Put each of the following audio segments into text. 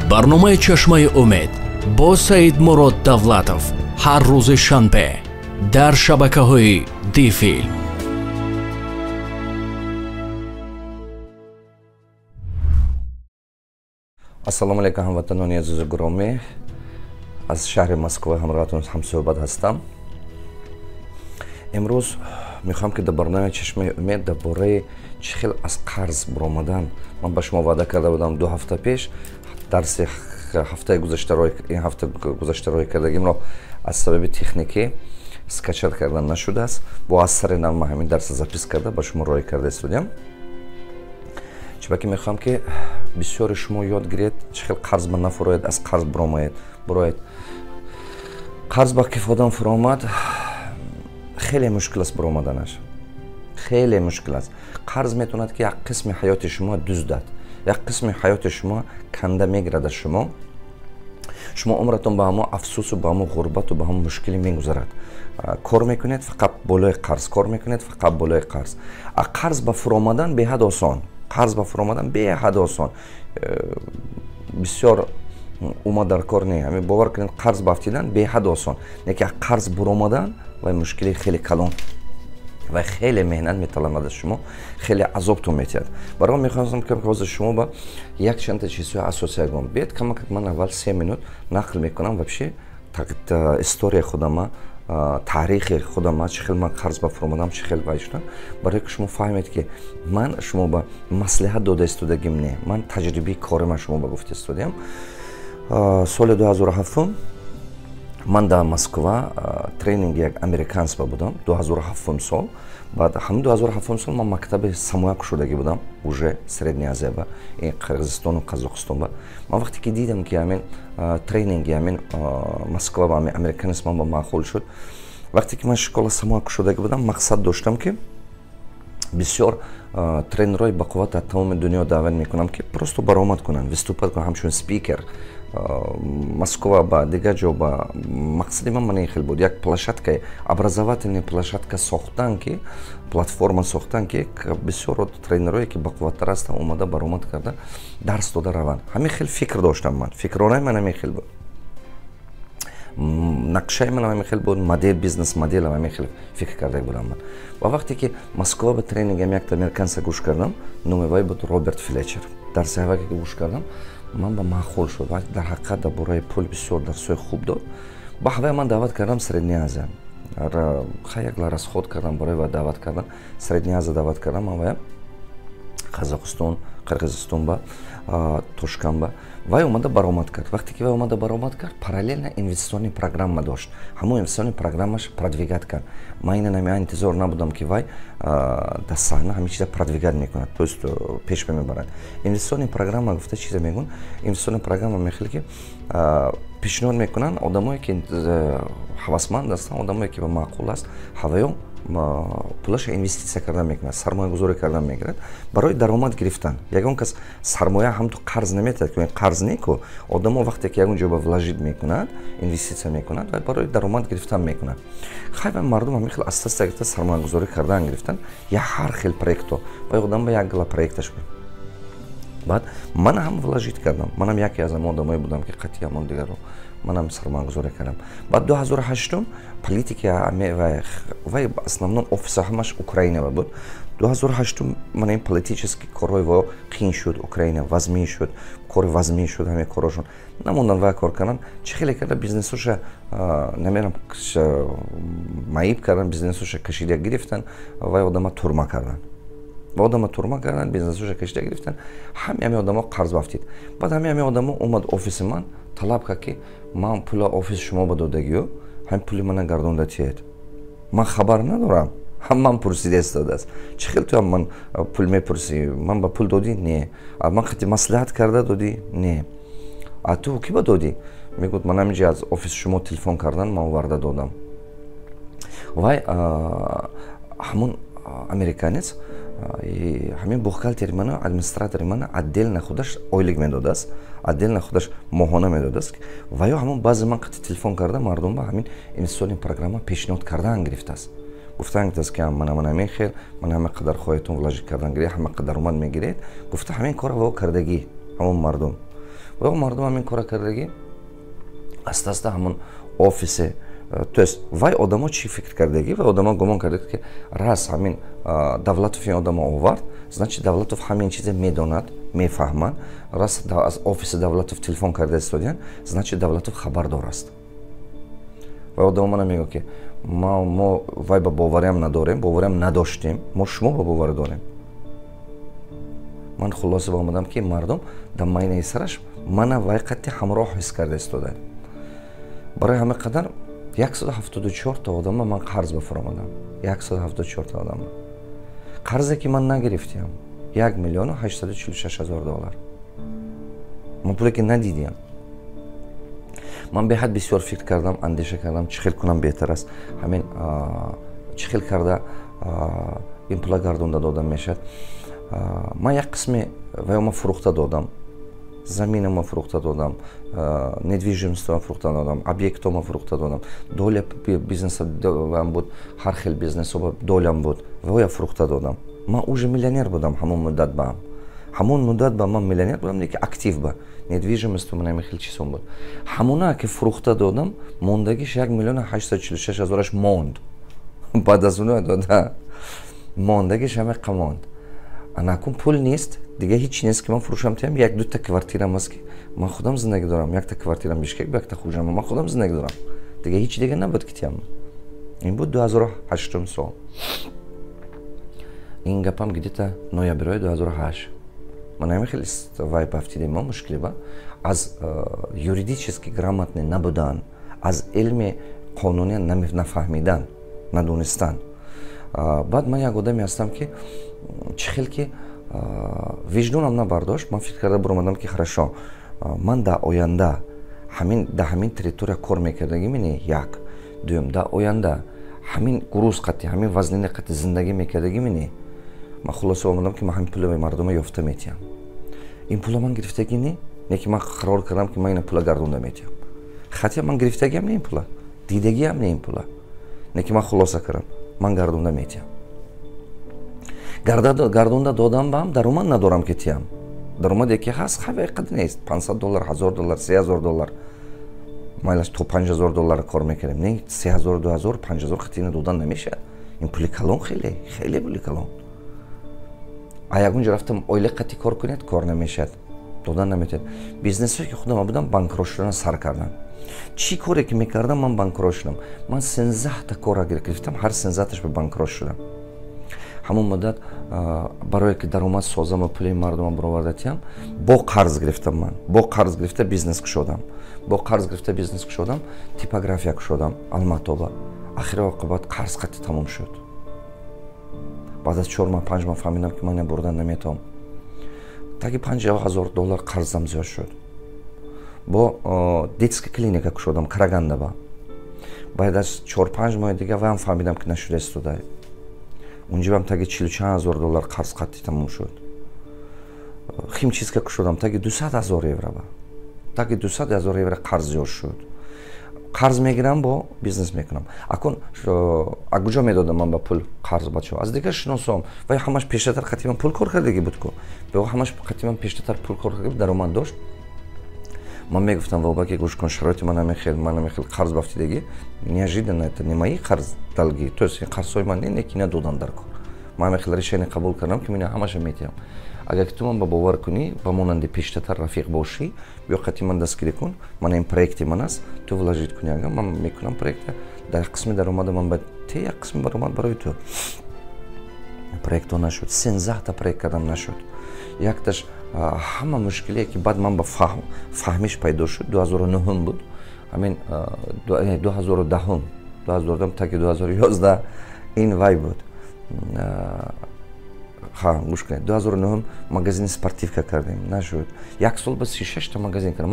Барномаи Чашмаи Умед бо Саидмурод Давлатов ҳар рӯзи шанбе дар шабакаҳои Дифилм. Ассалому алайкум, ҳамватанони азизу гиромӣ. Аз шаҳри Москва ҳамроҳатон ҳамсӯҳбат ҳастам. Имрӯз мехоҳам, ки дар барномаи Чашмаи Умед дар бораи чӣ хел аз қарз баромадан. Ман ба шумо ваъда карда будам 2 ҳафта пеш, дарси ҳафтаи гузашта, ин ҳафта гузашта роҳӣ кардагимро аз сабаби техникӣ скачать кардан нашудааст. Бо аз сари нав ман ҳамин дарса запись карда ба шумо роҳӣ карда истодиям, чунки мехоҳам, ки бисёри шумо ёд гиред, чӣ хел қарз ба нафуроед, аз қарз биромаед, буроед. Қарз ба киф одам фуромад, хеле мушкил аст биромаданаш, хеле мушкил аст. Қарз метавонад, ки як қисми ҳаёти шумо дуздад, як қисми ҳаёти шумо канда мегирад аз шумо. Шумо умратон ба ҳамо афсӯсу, ба ҳамо ғурбату, ба ҳамо мушкилӣ мегузарад. Кор мекунед, фақат болои қарз кор мекунед, фақат болои қарз. А қарз ба фуромадан беҳад осон, қарз ба фуромадан беҳад осон, бисёр ума дар кор не. Ҳамин, бовар кунед, қарз ба афтидан беҳад осон, лекин қарз буромадан вай мушкили хеле калон ва хеле меҳнат металабад аз шумо, хеле азобтон метиҳад. Барои мехостам, ки ҳозир шумо ба як чандта чизҳои асосӣ ягон биед. Камакак ман аввал 3 минут нақл мекунам вообще история худама, таърихи худама, чӣ хел ман қарз ба фуромадам, чӣ хел вай шудам, барое ки шумо фаҳмед, ки ман шумо ба маслиҳат дода истодагим не, ман таҷрибаи кори ман шумо ба гуфта истодиям. Соли 2007 ман дар Москва тренинги як американец ба будам, 2007 сол. Баъд ҳамин 2007 сол ман мактаби самоя кушодагӣ будам уже Средняя Азия ба, ин Қирғизистону Қазоқистон ба. Ман вақте ки дидам, ки ҳамин тренинги ҳамин Москва ба ҳамин американец ман ба маъқул шуд, вақте ки ман школа самоя кушодагӣ будам, мақсад доштам, ки бисёр тренерҳои бақувват аз тамоми дунё даъват мекунам, ки просто баромад кунанд, выступать кунанд ҳамчун спикер Москва ба, дигар ҷо ба. Мақсади ман мана ин хел буд: як площадка, образовательная площадка сохтан, ки платформа сохтан, ки бисёр тренерое, ки бақувваттар ҳастанд, омада баромад карда, дарс дода раванд. Ҳамин хел фикр доштам ман, фикронаи ман ҳамин хел буд, нақшаи ман ҳамин хел буд, модель, бизнес моделам ҳамин хел фикр карда будам ман. Ва вақте ки Москва ба тренингам якта американца гӯш кардам, номи вай буд Роберт Флечер, дарси ҳаваке ки гӯш кардам, ман ба маъқул шуд. Дар ҳақиқат дар бораи пул бисёр дарсҳои хуб дод. Ба ҳавай ман даъват кардам Средняя Азия, хай як расход кардам барои ва даъват кардан, Средняя Азия даъват кардам ман вая, Қазоқистон, Қирғизистон ба, Тошканд ба. Вай омада баромад кард. Вақте ки вай омада баромад кард, параллельно инвестиционный программа дошт, ҳамон инвестиционный программаш продвигать кард. Ман ина нами интизор набудам, ки вай дар саҳна ҳамин чиза продвигать мекунад, то есть пеш мебарад. Инвестиционный программа гуфта чиза мегӯн? Инвестиционный программа мехел, ки пешниҳод мекунанд одамое, ки ҳавасманд ҳастанд, одамое, ки ба маъқул аст, ҳаваё пулаша инвеститсия кардан мекунад, сармоягузорӣ кардан мегирад барои даромад гирифтан. Ягон кас сармоя ҳамту қарз наметиҳад, ки қарз неку. Одамо вақте ки ягон ҷо ба вложить мекунад, инвеститсия мекунад ва барои даромад гирифтан мекунад. Хай, ва мардум ҳамин хел аста аста гирифта сармоягузорӣ кардан гирифтан як ҳар хел проекто. Ва одам ба як гала проекташ буд. Баъд ман ҳам вложить кардам, манам яке аз ҳамон одамое будам, ки қатъи ҳамон дигарро манам сармоягузорӣ кардам. Баъд 2008 политика вай, основном офиса ҳамаш Украина буд. 2008 мана ин политический корҳои во қиин шуд, Украина вазмин шуд, кори вазмин шуд, ҳамин корҳошон намондан вай кор кардан. Чӣ хеле карда бизнесоша намерам маиб кардан, бизнесоша кашида гирифтан, вай одама турма кардан, ва одама турма кардан, бизнесоша кашида гирифтан. Ҳами ҳами одамо қарз бафтид. Баъд ҳами ҳами одамо омад офиси ман, талаб кард, ки ман пула офиси шумо ба додагиё, ҳамин пули мана гардонда тиҳед. Ман хабар надорам, ҳам ман пурсида истодааст: чӣ хел ту ман пул мепурсӣ? Ман ба пул додӣ? Не. Ман хати маслиҳат карда додӣ? Не. А ту кӣ ба додӣ? Мегӯяд: ман ҳаминҷа аз офиси шумо телефон кардан, ман оварда додам. Вай ҳамон американец, ҳамин бухгалтери мана, администратори мана отдельно худаш ойлик медодааст, отдельно худаш моҳона медодааст. Ва ё ҳамон баъзе ман қати телефон карда, мардум ба ҳамин инвестиционный программа пешниҳод кардан гирифтааст, гуфтан гирифтааст, ки мана ман ҳамин хел, ман ҳама қадар хоҳетон вложить кардан гиред, ҳама қадар даромад мегиред, гуфта, ҳамин корро во кардагӣ ҳамон мардум. Ва мардум ҳамин кора кардагӣ, аста аста ҳамон офисе, то есть вай одамо чӣ фикр кардагӣ? Вай одамо гумон карда, ки раз ҳамин Давлатов ин одамо овард, значит, Давлатов ҳамин чизе медонад, мефаҳмад. Раз аз офиси Давлатов телефон карда истодиян, значит, Давлатов хабардор аст. Вай одамо мана мегӯяд, ки мо вай ба бовариам надорем, бовариам надоштем, мо шумо ба боварӣ дорем. Ман хулоса ба омадам, ки мардум дар майнаи сараш мана вай қатти ҳамроҳ ҳис карда истода. Барои ҳамин қадар 174 та одама ман қарз ба фуромадам. 174 та одама қарзе, ки ман нагирифтиам, 1 миллиону 846 ҳазор доллар. Ман пуле, ки надидиам. Ман беҳад бисёр фикр кардам, андеша кардам, чӣ хел кунам беҳтар аст, ҳамин чӣ хел карда ин пула гардонда додам мешавад. Ман як қисми ваёма фурӯхта додам, заминама фурӯхта додам, недвижимость фурӯхта додам, объектома фурӯхта додам, доля бизнесам буд, ҳар хел бизнесо долям буд, вая фурӯхта додам. Ман уже миллионер будам ҳамон муддат ба ҳамон муддат ба ман миллионер будам, леки актив ба недвижимость ман ҳамин хел чизон буд. Ҳамона ки фурӯхта додам, мондагиш 1 846 ҳазораш монд. Баъд аз уна дода мондагиш ҳамеқа монд. Анакун пул нест, дига ҳеч нест, ки ман фурӯшам тиям. Як дута квартирам аст, ки ман худам зиндагӣ дорам, якта квартирам Бишкек, якта Хуҷам, ман худам зиндагӣ дорам, дига ҳеч дига набуд, ки тиям. Ин буд 2008 сол. Ин гапам где-то нояброи 2008. Ман ҳамин хеле вай бафтидем мо мушкиле ба аз юридически грамотный набудан, аз илми қонуния нафаҳмидан, надонистан. Баъд ман як одаме ҳастам, ки чӣ хел ки виҷдонам набардошт. Ман фикр карда буромадам, ки хорошо, ман дар оянда ҳамин дар ҳамин территория кор мекардагӣ мени, як дуюм, дар оянда ҳамин груз қати, ҳамин вазнини қати зиндагӣ мекардагӣ мени. Ман хулоса омадам, ки ман ҳамин пули мардума ёфта метиҳам. Ин пула ман гирифтагӣ не ки ман қарор кардам, ки ман ина пула гардонда метиҳам, хотя ман гирифтагиам не, ин пула дидагиам не, ин пула не ки ман хулоса кардам, ман гардонда метиҳам. Гардонда додам, баам даромад надорам, ки тиям. Даромаде ки ҳаст, қадр нест: 500 доллар, 1000 доллар, 3000 доллар, майлаш то 5000 доллар кор мекардем. Не 3000, 2000, 5000 хатина додан намешавад. Ин пули калон, хеле хеле пули калон. А ягон ҷо рафтам, оила қати кор кунед, кор намешавад, додан наметавонад. Бизнесое ки худам будам, банкрот шудан сар кардам. Чӣ коре ки мекардам, ман банкрот шудам. Ман 13та кора гирифтам, ҳар 13таш ба банкрот шудам. Ҳамон муддат барое ки даромад созаму пули мардума бароварда тиям, бо қарз гирифтам. Ман бо қарз гирифта бизнес кушодам, бо қарз гирифта бизнес кушодам, типография кушодам Алматоба. Ахири оқибат қарз қатӣ тамом шуд. Баъд аз 4 моҳ, 5 моҳ фаҳмидам, ки ман бурдан наметавонам. Таги 50 000 доллар қарзам зиёд шуд. Бо детская клиника кушодам Карагандаба. Баъд аз 4-5 моҳи дига ваам фаҳмидам, ки нашуда истода. Унҷабам таги чилу чанд ҳазор доллар қарз қатӣ тамом шуд. Химчистка кушодам, таги 200 000 евро ба таги 200 000 евро қарз зиёд шуд. Қарз мегирам, бо бизнес мекунам. Акун а куҷо медодам ман ба пул қарз бачаҳо? Аз дигар шиносом. Вай ҳамаш пештатар қати ман пул кор кардагӣ буд ку, ҳамаш қати ман пештатар пул кор карда, даромад дошт. Ман мегуфтам вобаки: «Гӯш кун, шароити ман ҳамин, ман ҳамин хел қарз бафтидагӣ». Неожиданно, это не мои қарз, долги, то есть қарзҳои ман не, ки надодам дар кор. Ман ҳамин хел решение қабул кардам, ки мина ҳамаша метиҳам. Агар ки ту ман ба бовар кунӣ, ба монанди пештатар рафиқ бошӣ, биё қати ман дастгирӣ кун. Мана ин проекти ман аст, ту вложить кунӣ, ага ман мекунам проекта, дар қисми даромада ман ба те, як қисми баромад барои ту. Проектҳо нашуд. 13та проект кардам, нашуд. Якташ ҳама мушкилие, ки баъд ман ба фаҳмиш пайдо шуд, 2009 буд, ҳамин 2010, 2010 таки 2011 ин вай буд. Ха, гӯш кунед, 2009 магазини спортивка кардем, нашуд. Як сол ба 36та магазин кардам.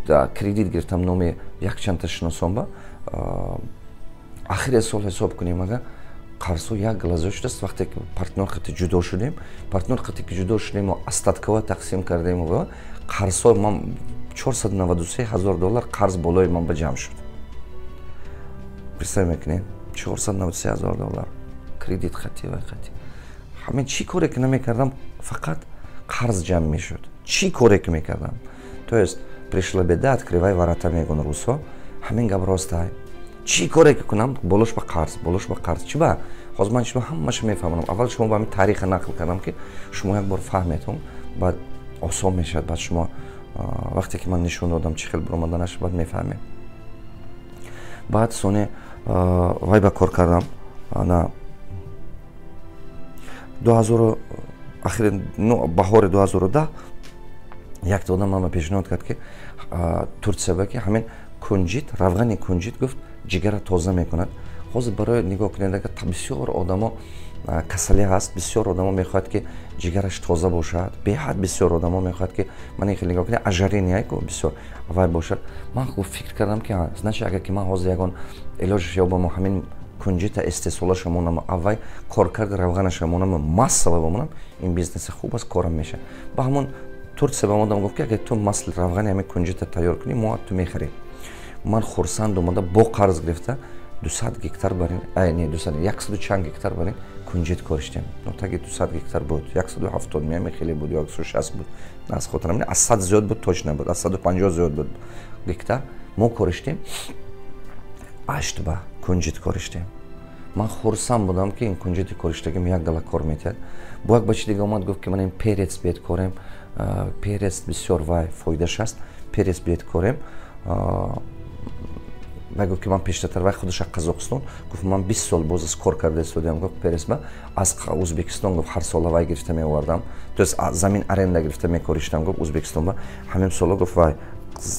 Ман кредит гирифтам номи якчандта шиносон ба. Ахири сол ҳисоб кунем, ага қарзҳо як глазо шудааст. Вақте ки партнёр қати ҷудо шудем, партнёр қати ки ҷудо шудему остаткова тақсим кардем, қарзҳо ман 493 ҳазор доллар қарз болои ман ба ҷамъ шуд. Представь мекунед, 493 ҳазор доллар кредит хати ва хати. Ҳамин чӣ коре ки намекардам, фақат қарз ҷамъ мешуд, чӣ коре ки мекардам. То есть То есть «пришла беда, открывай ворота», мегӯн русо. Ҳамин гап ростай. Чӣ коре ки кунам, болош ба қарз, болош ба қарз. Чӣ ба? Ҳозир ман шумо ҳамаша мефаҳмонам. Аввал шумо ба ҳамин тариха нақл кардам, ки шумо як бор фаҳметон, баъд осон мешавад. Баъд шумо вақте ки ман нишон додам, чӣ хел биромаданаш, баъд мефаҳмед. Баъд соне вай ба кор кардам на 2000, ахири баҳори 2010 якта одам ман пешниҳод кард, ки Турсия ба ки ҳамин кунҷит, равғани кунҷит, гуфт, ҷигара тоза мекунад. Ҳозир барои нигоҳ кунед, агар бисёр одамо касалӣ ҳаст, бисёр одамо мехоҳад, ки ҷигараш тоза бошад. Беҳад бисёр одамо мехоҳад, ки ман ин хел нигоҳ кунед, ожирение ку бисёр вай бошад. Ман фикр кардам, ки значит, агар ки ман ҳозир ягон илоҷаш ёбаму ҳамин кунҷита истеҳсолаша монам, аввай коркарди равғанаша монам, массово бомонам, ин бизнеси хуб аст, корам мешавад. Ба ҳамон Турсия ба одам гуфт, ки агар ту масл равғани ҳамин кунҷита тайёр кунӣ, мо ту мехарем. Ман хурсанд омада, бо қарз гирифта, 200 гектар барин, не 200, яксаду чанд гектар барин кунҷит кориштем. Но таги 200 гектар буд, 170 меами хеле буд, 160 буд, аз хотирам, аз 100 зиёд буд, точно буд, аз 150 зиёд буд гектар мо кориштем. Аштба кунҷит кориштем. Ман хурсанд будам, ки ин кунҷити кориштагим як дала кор метиҳад. Бо як бачи дига омад, гуфт, ки ман ин перец биед корем, перец бисёр вай фоидаш аст, перец биед корем. Вай гуфт, ки ман пештартар, вай худаш аз Қазоқистон, гуфт, ман 20 сол боз аз кор карда истодиам, гуфт, перец ба аз Ӯзбекистон, гуфт, ҳар сола вай гирифта меовардам, то есть замин аренда гирифта мекориштам, гуфт, Ӯзбекистон ба. Ҳамин сола, гуфт, вай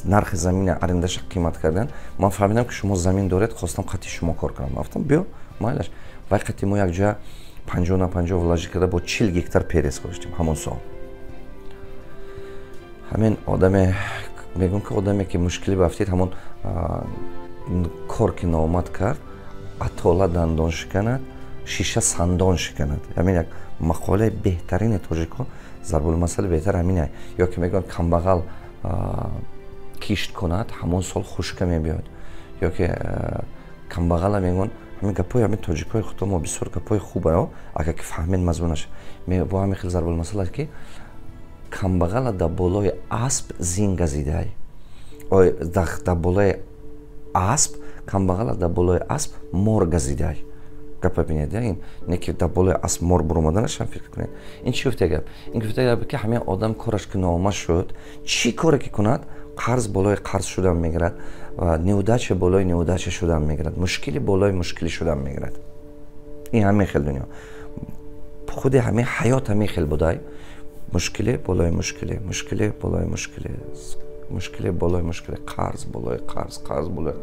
нархи замина арендаша қимат кардан, ман фаҳмидам, ки шумо замин доред, хостам қати шумо кор кунам. Гуфтам, биё, майлаш. Вай қати мо якҷоя 50 на 50 вложить карда, бо 40 гектар перец кориштем ҳамон сол. Ҳамин одаме мегӯм, ки одаме ки мушкилӣ бафтид, ҳамон кор ки ноомад кард, атола дандон шиканад, шиша сандон шиканад. Ҳамин як мақолаи беҳтарини тоҷико, зарбулмасали беҳтар ҳамин. Ё ки мегӯянд, камбағал кишт кунад, ҳамон сол хушка мебиёд. Ё ки камбағала мегӯянд. Ҳамин гапҳои ҳамин тоҷикҳои худо мо бисёр гапҳои хуба, агар ки фаҳмед мазмунаш. Бо ҳамин хел зарбулмасал аст, ки камбағала дар болои асп зин газидай, дар болои асп, камбағала дар болои асп мор газидай. Гапа бинед, ин не ки дар болои асп мор буромаданашам фикр кунед. Ин чӣ гуфта гап? Ин гуфта гап, ки ҳамин одам кораш ки ноомад шуд, чӣ коре ки кунад, қарз болои қарз шудан мегирад ва неудача болои неудача шудан мегирад, мушкили болои мушкилӣ шудан мегирад. Ин ҳамин хел дунё, худи ҳамин ҳаёт ҳамин хел будай: мушкиле болои мушкиле, мушкиле болои мушкиле, мушкиле болои мушкиле, қарз болои қарз, қарз болои.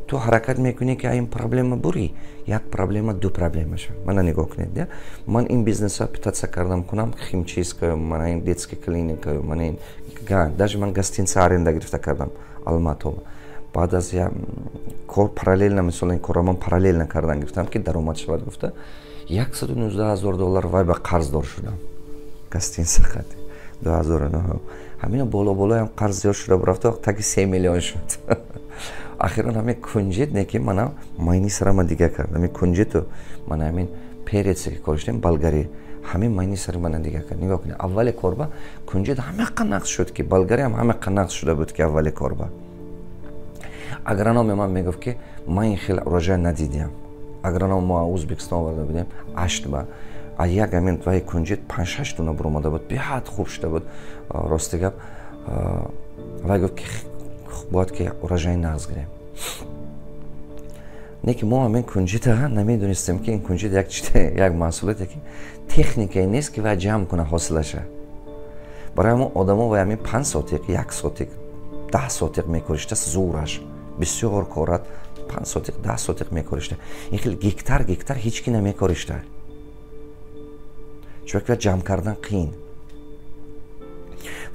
Ту ҳаракат мекунӣ, ки ин проблема бурӣ, як проблема ду проблема шавад. Мана нигоҳ кунед, ман ин бизнеса пытаться кардам кунам, химчистка, мана ин детский клиника, мана ин, даже ман гостиница аренда гирифта кардам Алмато. Баъд аз кор параллельно, мисол, ин корро ман параллельно кардан гирифтам, ки даромад шавад гуфта, 119 000 доллар вай ба қарздор шудам гостиница қати 2009. Ҳамино боло болоям қарз зиёд шуда бурафта, таги 3 миллион шуд. Ахиран ҳамин кунҷит не ки мана майни сарама дига кард. Ҳамин кунҷиту мана ҳамин перец е ки кориштем болгари, ҳамин майни сари мана дига кард. Нигоҳ кунед, аввали корба кунҷит ҳамақа нақс шуд, ки болгариам ҳамақа нақс шуда буд, ки аввали корба агрономи ман мегуфт, ки ман ин хел урожай надидиам. Агроном мо Ӯзбекистон оварда будем аштба, а як ҳамин вай кунҷит панҷ-шаш дуна буромада буд, беҳад хуб шуда буд. Рости гап, вай гуфт, ки бояд ки урожай нағз гирем. Не ки мо ҳамин кунҷита намедонистем, ки ин кунҷит як як маҳсулоте, ки техникае нест, ки вай ҷамъ куна ҳосилаша. Барои ҳамон одамо вай ҳамин 5 сотик, 1 сотик, 10 сотик мекориштаст. Зӯраш бисёр корат 5 сотик, 10 сотик мекоришта. Ин хел гектар гектар ҳеҷ ки намекоришта, чунки ҷамъ кардан қиин.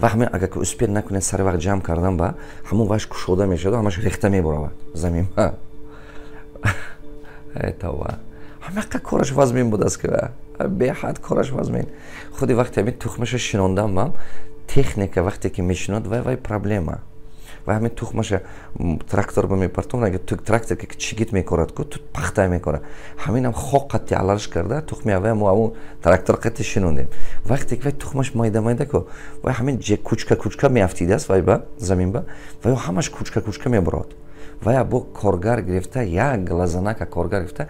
Ва ҳамин агар ки успеть накунед сари вақт ҷамъ кардан, ба ҳамон ваш кушода мешавад, ҳамаш рехта мебуравад замин. Тавба, ҳамақа кораш вазмин будааст, ки беҳад кораш вазмин. Худи вақте ҳамин тухмаша шинондам, ман техника вақте ки мешинод, вай проблема. Ва ҳамин тухмаша трактор ба мепартом, агар трактор ки чигит мекорад ку, тут пахта мекорад. Ҳаминам хок қатти алалш карда, тухми аввая мо ҳамун трактор қатти шинондем. Вақте ки вай тухмаш майда майда ку, вай ҳамин кучка кучка меафтидааст, вай ба замин ба, вай ҳамаш кучка кучка мебурод. Вай бо коргар гирифта, як глазанака коргар гирифта,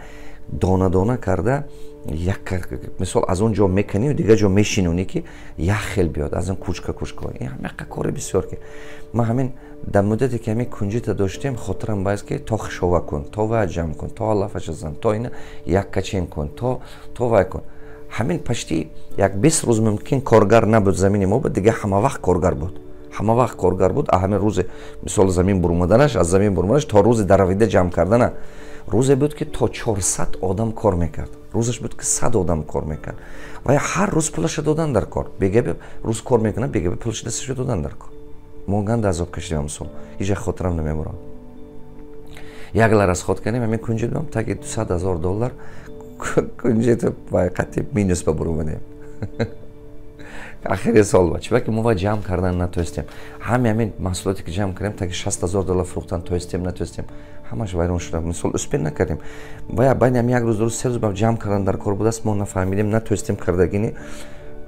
дона дона карда, як мисол аз он ҷо меканию дигар ҷо мешинонӣ, ки як хел биёд аз он кучка кучка. Ин ҳамақа кори бисёр, ки ман ҳамин дар муддате ки ҳамин кунҷита доштем, хотирам баъз ки то хишова кун, то вай ҷамъ кун, то алафаша зан, то ина яккачин кун, то вай кун. Ҳамин почти як 20 рӯз мумкин коргар набуд замини мо буд, дига ҳама вақт коргар буд, ҳама вақт коргар буд. А ҳамин рӯзе, мисол, замин бурумаданаш, аз замин бурумаданаш то рӯзи даравида ҷамъ кардана, рӯзе буд, ки то 400 одам кор мекард, рӯзаш буд, ки 100 одам кор мекард. Ва ҳар рӯз пулаша додан дар кор, бегаби рӯз кор мекунад, бегаби пулаша дасташа додан дар кор. Мо ганда азоб кашидем. Мисол, ҳеҷ хотирам намебурам, як лар расход кардем ҳамин кунҷидам, таги 200 000 доллар кунҷида қатъи минус ба бурумадем ахири сол. Ба чиба ки мо ва ҷамъ кардан натонистем. Ҳами ҳамин маҳсулоте ки ҷамъ кардем, таги 60 000 доллар фурӯхтан тоистем, натонистем, ҳамаш вайрон шуда. Мисол, успел накардем. Ва байни ҳами як рӯз, 2 рӯз, 3 рӯз ба ҷамъ кардан дар кор будааст, мо нафаҳмидем, натонистем кардагини.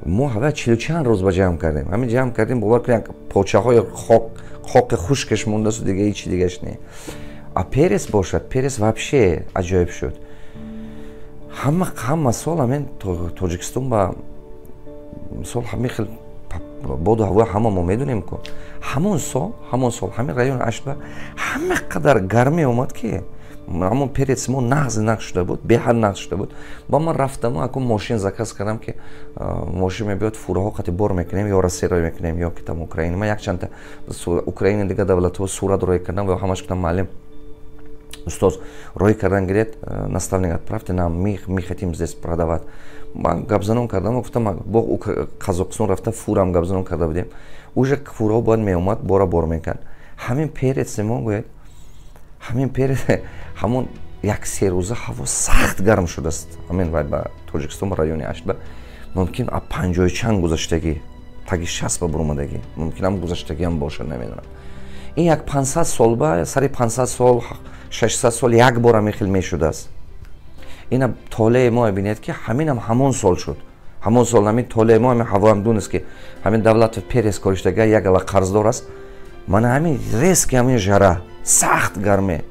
Мо ҳава чилу чанд рӯз ба ҷамъ кардем, ҳамин ҷамъ кардем, бовар кунед, як почаҳои хок, хоки хушкаш мондасту дига ҳичи дигаш не. А перец бошад, перец вообще аҷоиб шуд. Ҳама сол ҳамин Тоҷикистон ба мисол ҳамин хел боду ҳаво ҳама мо медонем ку. Ҳамон сол ҳамин райони Аштба ҳама қадар гармӣ омад, ки ҳамон перец мо нағзи нағз шуда буд, беҳад нағз шуда буд. Ба ман рафтаму акун мошин заказ кардам, ки мошин мебиёд, фураҳо қати бор мекунем, ё Россия рой мекунем, ё ки там Украина. Ман якчандта Украина, дигар давлатҳо сурат рой кардам ва ҳамаш гуфтам: «Муаллим, устоз, рой кардан гиред, наставник, отправьте нам, мы хотим здесь продавать». Ман гапзанон кардам, гуфтам, бо Қазоқистон рафта фурам гапзанон карда будем, уже фураҳо бояд меомад, бора бор мекард. Ҳамин перец мо, гӯяд, ҳамин перец ҳамон як се рӯза ҳаво сахт гарм шудааст. Ҳамин вай ба Тоҷикистон, ба райони Аштба, мумкин а панҷоҳу чанд гузаштагӣ, таги 60 ба буромадагӣ, мумкин ҳам гузаштагиам бошад, намедонам. Ин як 500 сол ба сари 500 сол, 600 сол як бор ҳамин хел мешудааст. Ина толеи мо бинед, ки ҳаминам ҳамон сол шуд. Ҳамон сол ҳамин толеи мо, ҳамин ҳавоам дунист, ки ҳамин давлату перец кориштага як ала қарздор аст. Мана ҳамин резки ҳамин жара, сахт гарме.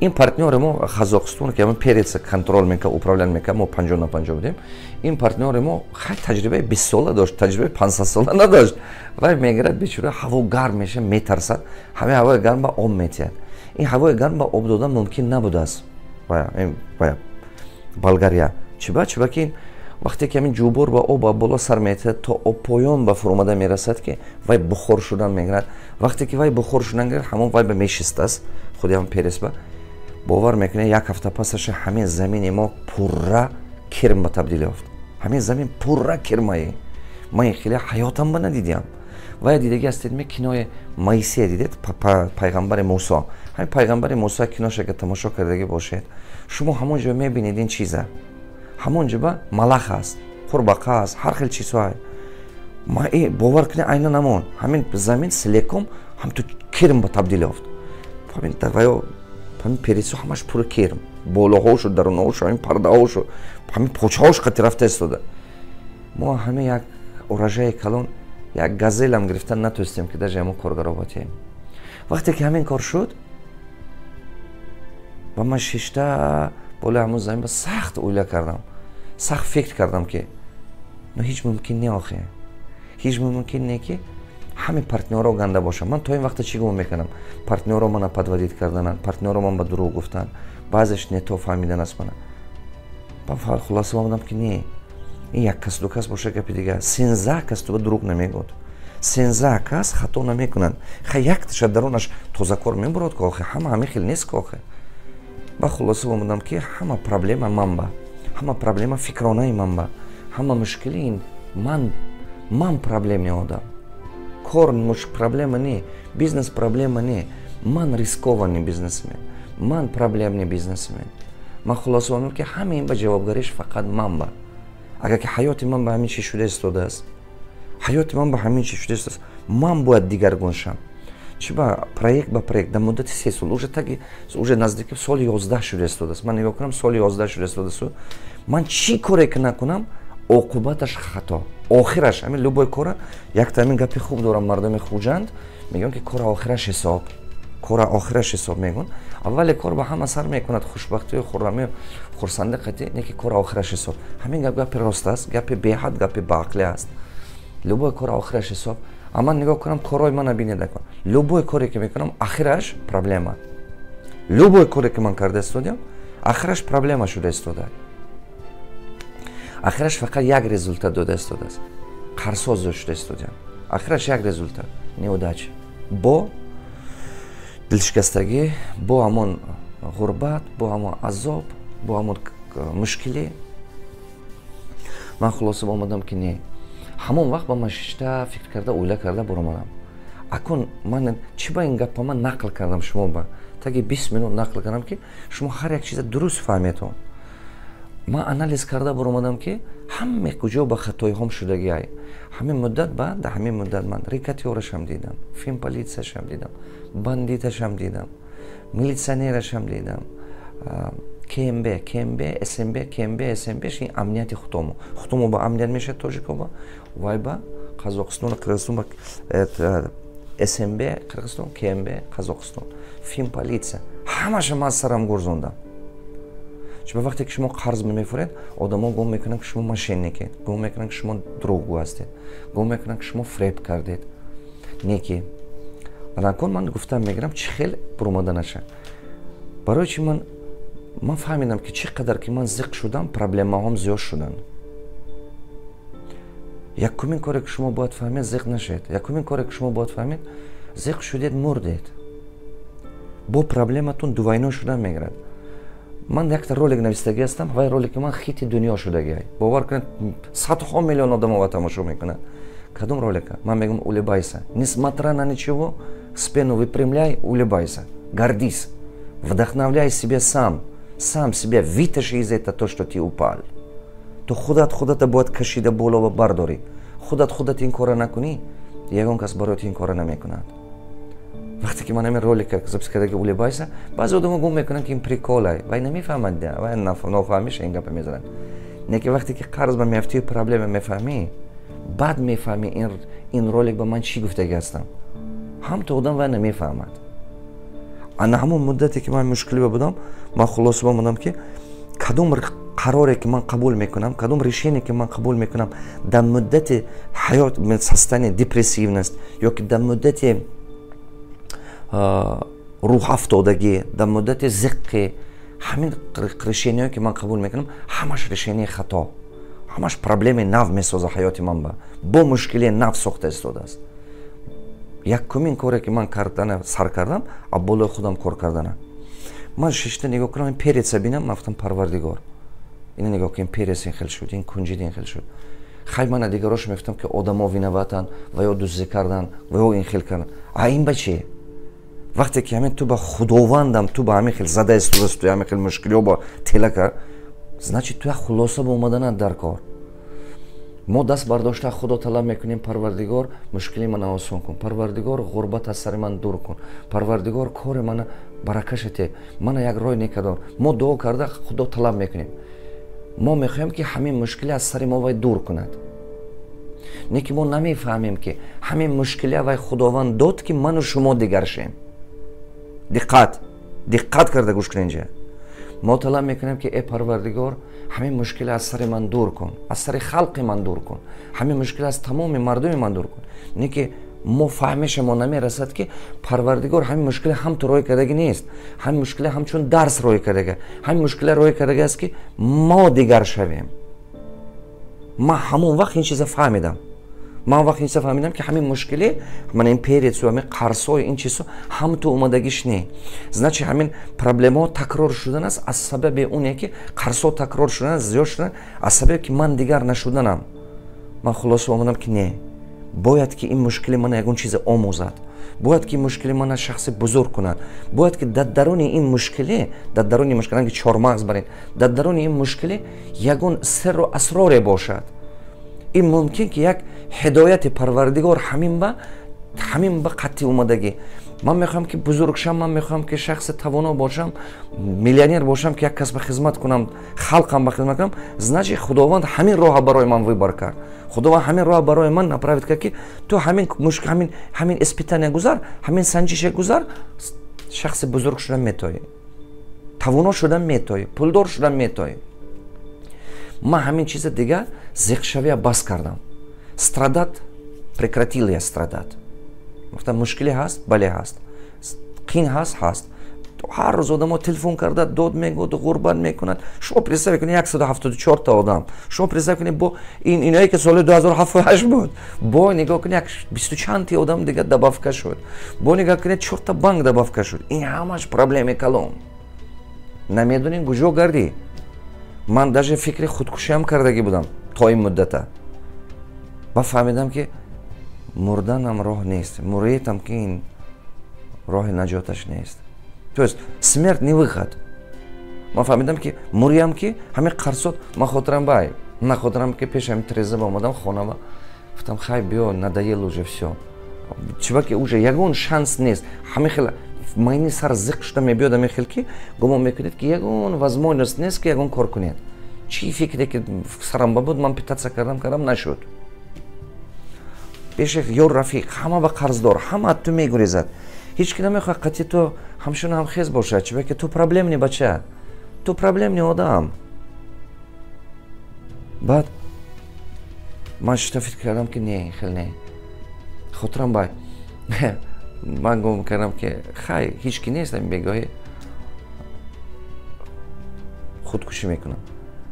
Ин партнёри мо Қазоқистон, ки ҳамин переца контроль мекард, управлять мекард, мо 50 на 50 будем. Ин партнёри мо хай таҷрибаи 20сола дошт, таҷрибаи 500сола надошт. Вай мегирад, бечора, ҳаво гарм меша, метарсад, ҳамин ҳавои гарм ба об метиҳад. Ин ҳавои гарм ба об додан мумкин набудааст. Болгария чиба ки вақте ки ҳамин ҷӯбор ба об боло сар метиҳад, то об поён ба фуромада мерасад, ки вай бухор шудан мегирад. Вақте ки вай бухор шудан гирад, ҳамон вай ба мешистааст, худи ҳамон перец ба. Бовар мекунед, як ҳафта пасаша ҳамин замини мо пурра кирм ба табдил ёфт. Ҳамин замин пурра кирмае. Ман ин хеле ҳаётам ба надидиам. Вай дидагӣ ҳастед ме кинои Моисея? Дидед, пайғамбари Мусо? Ҳамин пайғамбари Мусо киноша ка тамошо кардагӣ бошед, шумо ҳамон ҷо мебинед ин чиза. Ҳамон ҷо ба малах аст, қурбақа аст, ҳар хел чизҳое. Бовар кунед, айнан ҳамон ҳамин замин целиком ҳамту кирм ба табдил ёфт. Ҳамин перец о ҳамаш пури кирм, болоҳошу, дарунаҳошу, ҳамин пардаҳошу, ҳамин почаҳош қати рафта истода. Мо ҳамин як урожай калон, як газелам гирифтан натонистем, ки даже ҳамон коргаро батиҳем. Вақте ки ҳамин кор шуд, ба ман шишта болои ҳамон замин ба сахт ойла кардам, сахт фикр кардам, ки но ҳеҷ мумкин не, охе, ҳеҷ мумкин не, ки ҳамин партнёро ганда бошам. Ман то ин вақта чӣ гумон мекардам? Партнёро мана подводить кардананд, партнёро ман ба дурӯғ гуфтанд, баъзеш не то фаҳмидан аст мана. Ба хулоса омадам, ки не, ин як кас, ду кас боша, гапи дигар, 13 кас ту ба дурӯғ намегӯд, 13 кас хато намекунанд. Хай, якташа дарунаш тозакор мебурад ку, охе, ҳама ҳамин хел нест ку, охе. Ба хулоса омадам, ки ҳама проблема ман ба, ҳама проблема фикронаи ман ба, ҳама мушкили ин ман, ман проблемный одам. Кор проблема не, бизнес проблема не, ман рискованный бизнесмен, ман проблемный бизнесмен. Ман хулоса омадам, ки ҳама ин ба ҷавобгариш фақат ман ба. Агар ки ҳаёти ман ба ҳамин чиз шуда истодааст, ҳаёти ман ба ҳамин чиз шуда истодааст, ман бояд дигаргун шам. Чи ба проект ба проект дар муддати 3 сол, уже таги, уже наздики соли 11 шуда истодааст. Ман нигоҳ кунам, соли 11 шуда истодааст. Ман чӣ коре ки накунам, оқубаташ хато, охираш ҳамин. Любой кора якта ҳамин гапи хуб дорам, мардуми Хуҷанд мегӯянд, ки кора охираш ҳисоб, кора охираш ҳисоб мегӯн. Аввали кор ба ҳама сар мекунад хушбахтию хуррамию хурсанди қатӣ, не ки кора охираш ҳисоб. Ҳамин гап гапи рост аст, гапи беҳад, гапи баақлӣ аст. Любой кора охираш ҳисоб. А ман нигоҳ кунам, корҳои мана бинед, любой коре ки мекунам, ахираш проблема. Любой коре ки ман карда истодиам, ахираш проблема шуда истода, ахираш фақат як результат дода истодааст: қарзсоз шуда истодиам. Ахираш як результат: неудача, бо дилшикастагӣ, бо ҳамон ғурбат, бо ҳамон азоб, бо ҳамон мушкилӣ. Ман хулоса омадам, ки не, ҳамон вақт ба ман шишта, фикр карда, оила карда баромадам. Акун ман чӣ ба ин гапа ман нақл кардам шумо ба таги 20 минут нақл кардам, ки шумо ҳар як чиза дуруст фаҳметон. Ман анализ карда баромадам, ки ҳаме куҷо ба хатоиҳом шудагиай. Ҳамин муддат ба дар ҳамин муддат ман рэкетёрашам дидам, финполитсияшам дидам, бандиташам дидам, милитсионерашам дидам, КНБ, КНБ, СНБ, КНБ, СНБ. Ин амнияти худомо, худомо ба амният мешавад, тоҷикоба вай ба Қазоқистону Қирғизистон ба СНБ Қирғизистон, КНБ Қазоқистон, финполитсия, ҳамаша ман сарам гурзондам. Чунки вақте ки шумо қарз мефуред, одамо гум мекунанд, ки шумо мошенникед, гум мекунанд, ки шумо дурӯғгӯ ҳастед, гум мекунанд, ки шумо фреб кардед. Не ки анакун ман гуфтам мегирам, чӣ хел буромада наша. Барои чи ман фаҳмидам, ки чӣ қадар ки ман зиқ шудам, проблемаҳом зиёд шуданд. Якумин коре ки шумо бояд фаҳмед: зиқ нашед. Якумин коре ки шумо бояд фаҳмед: зиқ шудед, мурдед, бо проблематон двойной шудан мегирад. Ман якта ролик навистагӣ ҳастам, вай ролики ман хити дунё шудагиай. Бовар кунед, садҳо миллион одамо ва тамошо мекунад. Кадом ролика ман мегӯям: «Улыбайся, несмотря на ничего, спину выпрямляй, улыбайся, гордись, вдохновляй себя сам, сам себя вытащи из этого, то, что ты упал». Ту худат худата бояд кашида боло ва бардорӣ. Худат худат ин кора накунӣ, ягон кас барои ту ин кора намекунад. Вақте ки ман ҳамин ролика запись кардаги, «Улыбайся», баъзе одамо гум мекунанд, ки ин приколай, вай намефаҳмад, вай нофаҳмиша ин гапа мезанад. Не ки вақте ки қарз ба меафтию проблема мефаҳмӣ, баъд мефаҳмӣ, ин ролик ба ман чӣ гуфтагӣ ҳастам. Ҳамто одам вай намефаҳмад. Ана ҳамон муддате ки ман мушкилиба будам, ман хулоса омадам, ки кадом қароре ки ман қабул мекунам, кадом решение ки ман қабул мекунам дар муддати ҳаёт, состояние депрессивность ё ки дар муддати рӯҳафтодагӣ, дар муддати зиққи, ҳамин решениҳое ки ман қабул мекунам, ҳамаш решенияи хато, ҳамаш проблемаи нав месоза, ҳаёти ман ба бо мушкилии нав сохта истодааст. Якумин коре ки ман кардана сар кардам, а болои худам кор кардана. Ман шишта нигоҳ кунам, ин переца бинам, ман гуфтам: «Парвардигор, ина нигоҳ кун, перец ин хел шуд, ин кунҷид ин хел шуд». Хай, мана дигарош мегуфтам, ки одамо виноватанд, ва ё дуздӣ кардан, ва ё ин хел кардан. А ин ба чи? Вақте ки ҳамин ту ба Худовандам, ту ба ҳамин хел зада истодааст, ту ҳамин хел мушкилиҳо ба тела кард, значит, ту як хулоса ба омаданат дар кор. Мо даст бардошта Худо талаб мекунем: «Парвардигор, мушкили мана осон кун, Парвардигор, ғурбат аз сари ман дур кун, Парвардигор, кори мана баракаша те, мана як рой некадор». Мо дуо карда Худо талаб мекунем. Мо мехоҳем, ки ҳамин мушкилӣ аз сари мо вай дур кунад. Не ки мо намефаҳмем, ки ҳамин мушкилия вай Худованд дод, ки ману шумо дигар шем. Диққат, диққат карда гӯш кунед. Инҷа мо талаб мекунем, ки: «Э Парвардигор, ҳамин мушкиле аз сари ман дур кун, аз сари халқи ман дур кун, ҳамин мушкил аз тамоми мардуми ман дур кун». Не ки мо фаҳмиша мо намерасад, ки Парвардигор ҳамин мушкиле ҳам ту рой кардагӣ нест, ҳамин мушкиле ҳамчун дарс рой кардага, ҳамин мушкиле рой кардага аст, ки мо дигар шавем. Ман ҳамон вақт ин чиза фаҳмидам. Ман вақт ин чиза фаҳмидам, ки ҳамин мушкиле мана ин перецу, ҳамин қарзҳои, ин чизҳо ҳам ту омадагиш не. Значит, ҳамин проблемаҳо такрор шудан аст аз сабаби оне ки қарзҳо такрор шудан, зиёд шудан аз сабаби ки ман дигар нашуданам. Ман хулоса омадам, ки не, бояд ки ин мушкили мана ягон чизе омӯзад, бояд ки мушкили мана шахси бузург кунад, бояд ки дар даруни ин мушкиле, дар даруни мушкил ранги чормағз барин, дар даруни ин мушкиле ягон сирру асроре бошад. Ин мумкин ки як ҳидояти Парвардигор ҳамин ба Ҳамин ба қатъи омадагӣ. Ман мехоҳам, ки бузург шам, ман мехоҳам, ки шахси тавоно бошам, миллионер бошам, ки як кас ба хизмат кунам, халқам ба хизмат кунам. Значит, Худованд ҳамин роҳа барои ман выбор кард. Худованд ҳамин роҳа барои ман направить кард, ки ту ҳамин мушк, ҳамин испытание гузар, ҳамин санҷише гузар, шахси бузург шудан метоӣ, тавоно шудан метоӣ, пулдор шудан метоӣ. Ман ҳамин чиза дига зиқшавия бас кардам. Страдать прекратил я страдать. Гуфтам, мушкиле ҳаст? Бале, ҳаст. Қин ҳаст? Ҳаст. Ҳар рӯз одамо телефон карда дод мегӯд, ғурбат мекунад. Шумо представь кунед, 174 та одам. Шумо представь кунед, бо ин иное ки соли 2078 буд, бо нигоҳ кунед, як бисту чандти одам дига добавка шуд, бо нигоҳ кунед, чорта банк добавка шуд. Ин ҳамаш проблеми калон. Намедонем куҷо гардӣ. Ман даже фикри худкушиам кардагӣ будам то ин муддата. Ба фаҳмидам, ки мурданам роҳ нест, муриетам ки ин роҳи наҷоташ нест, то есть смерть не выход. Ман фаҳмидам, ки муриям, ки ҳамин қарсот. Ман хотирам бай, ман хотирам, ки пеш ҳамин треза ба омадам хонава, гуфтам: «Хай, биё, надоел уже всё». Чиба ки уже ягон шанс нест. Ҳамин хел майни сар зиқ шуда мебиёд, ҳамин хел ки гумон мекунед, ки ягон возможность нест, ки ягон кор кунед. Чӣ фикре ки сарам ба буд, ман пытаться кардам, кардам, нашуд. Пеши ёр, рафиқ, ҳама ба қарздор, ҳама аз ту мегурезад. Ҳеҷ ки намехоҳад қатъи ту ҳамшуна ҳамхез бошад, чиба ки ту проблемный бача, ту проблемный одам. Баъд ман шита фикр кардам, ки не, хел не. Хотирам бай, ман гумон кардам, ки хай, ҳеҷ ки нест, ами бегоҳӣ худкушӣ мекунам.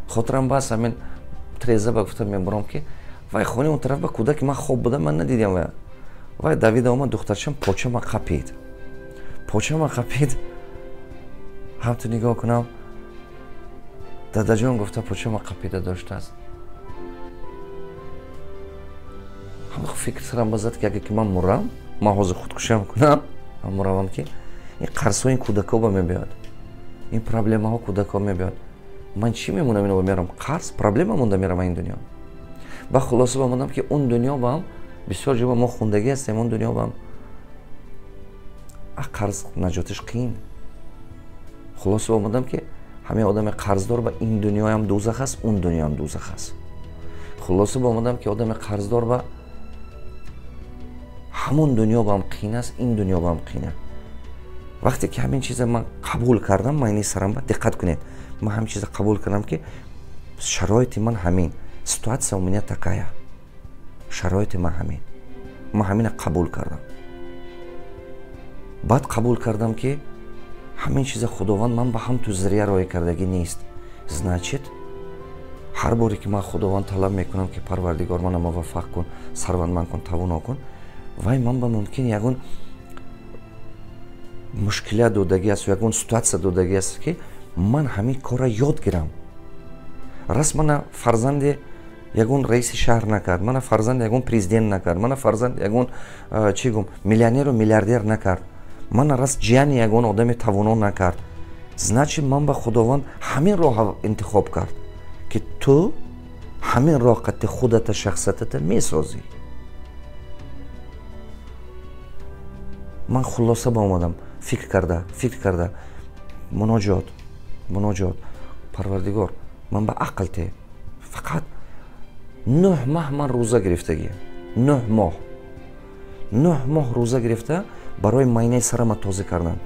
Хотирам бас, ҳамин треза ба гуфтам, мебурам, ки вай хони он тараф ба кӯдаки ман хоб будам, ман надидям. Вай давида омад, духтарчам почама қапид, почама қапид. Ҳамту нигоҳ кунам, дадаҷон гуфта почама қапида доштааст. Ҳам фикр сарам базад, ки агар ки ман мурам, ман ҳозир худкушиам кунам, муравам, ки ин қарзҳои кӯдакҳо ба мебиёд, ин проблемаҳо кӯдакҳо мебиёд, ман чӣ мемонам? Ино мерам, қарз, проблема монда, мерам ин дунё. Ба хулоса бамондам, ки он дунё баам бисёр ҷоба мо хундагӣ ҳастем, он дунё баам а қарз наҷотиш қиин. Хулоса омадам, ки ҳамин одами қарздор ба ин дунёям дӯзах аст, он дунёям дӯзах аст. Хулоса омадам, ки одами қарздор ба ҳамон дунё баам қиин аст, ин дунё баам қиин аст. Вақте ки ҳамин чиза ман қабул кардам, майни сарам ба, диққат кунед, ман ҳамин чиза қабул кардам, ки шароити ман ҳамин, ситуация у меня такая, шароити ман ҳамин, ман ҳамина қабул кардам. Баъд қабул кардам, ки ҳамин чиза Худованд ман ба ҳам ту зря роя кардагӣ нест. Значит, ҳар боре ки ман Худованд талаб мекунам, ки Парвардигор, мана муваффақ кун, сарватманд кун, тавоно кун, вай ман ба мумкин ягон мушкилият додагӣ аст, ягон ситуация додагӣ аст, ки ман ҳамин корра ёд гирам. Раст мана фарзанди ягон раиси шаҳр накард, мана фарзанди ягон президент накард, мана фарзанди ягон, чӣ гум, миллионеру миллиардер накард, мана раст ҷияни ягон одами тавоно накард. Значит, ман ба Худованд ҳамин роҳа интихоб кард, ки ту ҳамин роҳ қатти худата, шахсиятата месозӣ. Ман хулоса ба омадам, фикр карда, фикр карда, муноҷот, муноҷот: Парвардигор, ман ба ақл те. Фақат 9 моҳ ман рӯза гирифтагӣ, 9 моҳ, 9 моҳ рӯза гирифта барои майнаи сарама тоза кардан.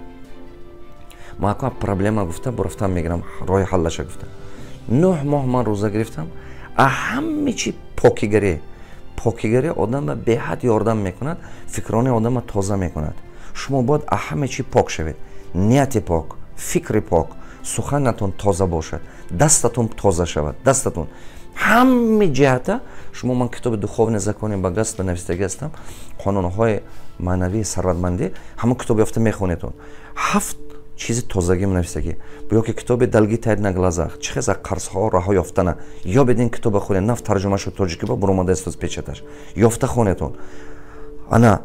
Ман ака проблема гуфта бурафтам, мегирам, роҳи ҳаллаша гуфта. 9 моҳ ман рӯза гирифтам. А ҳаме чи покигарӣ, покигарӣ одама беҳад ёрдам мекунад, фикрони одама тоза мекунад. Шумо бояд а ҳаме чи пок шавед: нияти пок, фикри пок, суханатон тоза бошад, дастатон тоза шавад, дастатон ҳаме ҷиҳата. Шумо, ман китоби «Духовные законы богатства» навистагӣ ҳастам, қонунҳои маънавии сарватмандӣ. Ҳамон китоб ёфта мехонедон, ҳафт чизи тозагӣ навистагӣ. Ё ки китоби «Долги тают на глазах», чӣ хез аз қарзҳо раҳо ёфтана. Ёбед ин китоба, хонед. Нав тарҷума шуд тоҷикӣ, ба буромадааст аз печаташ, ёфта хонедон. Ана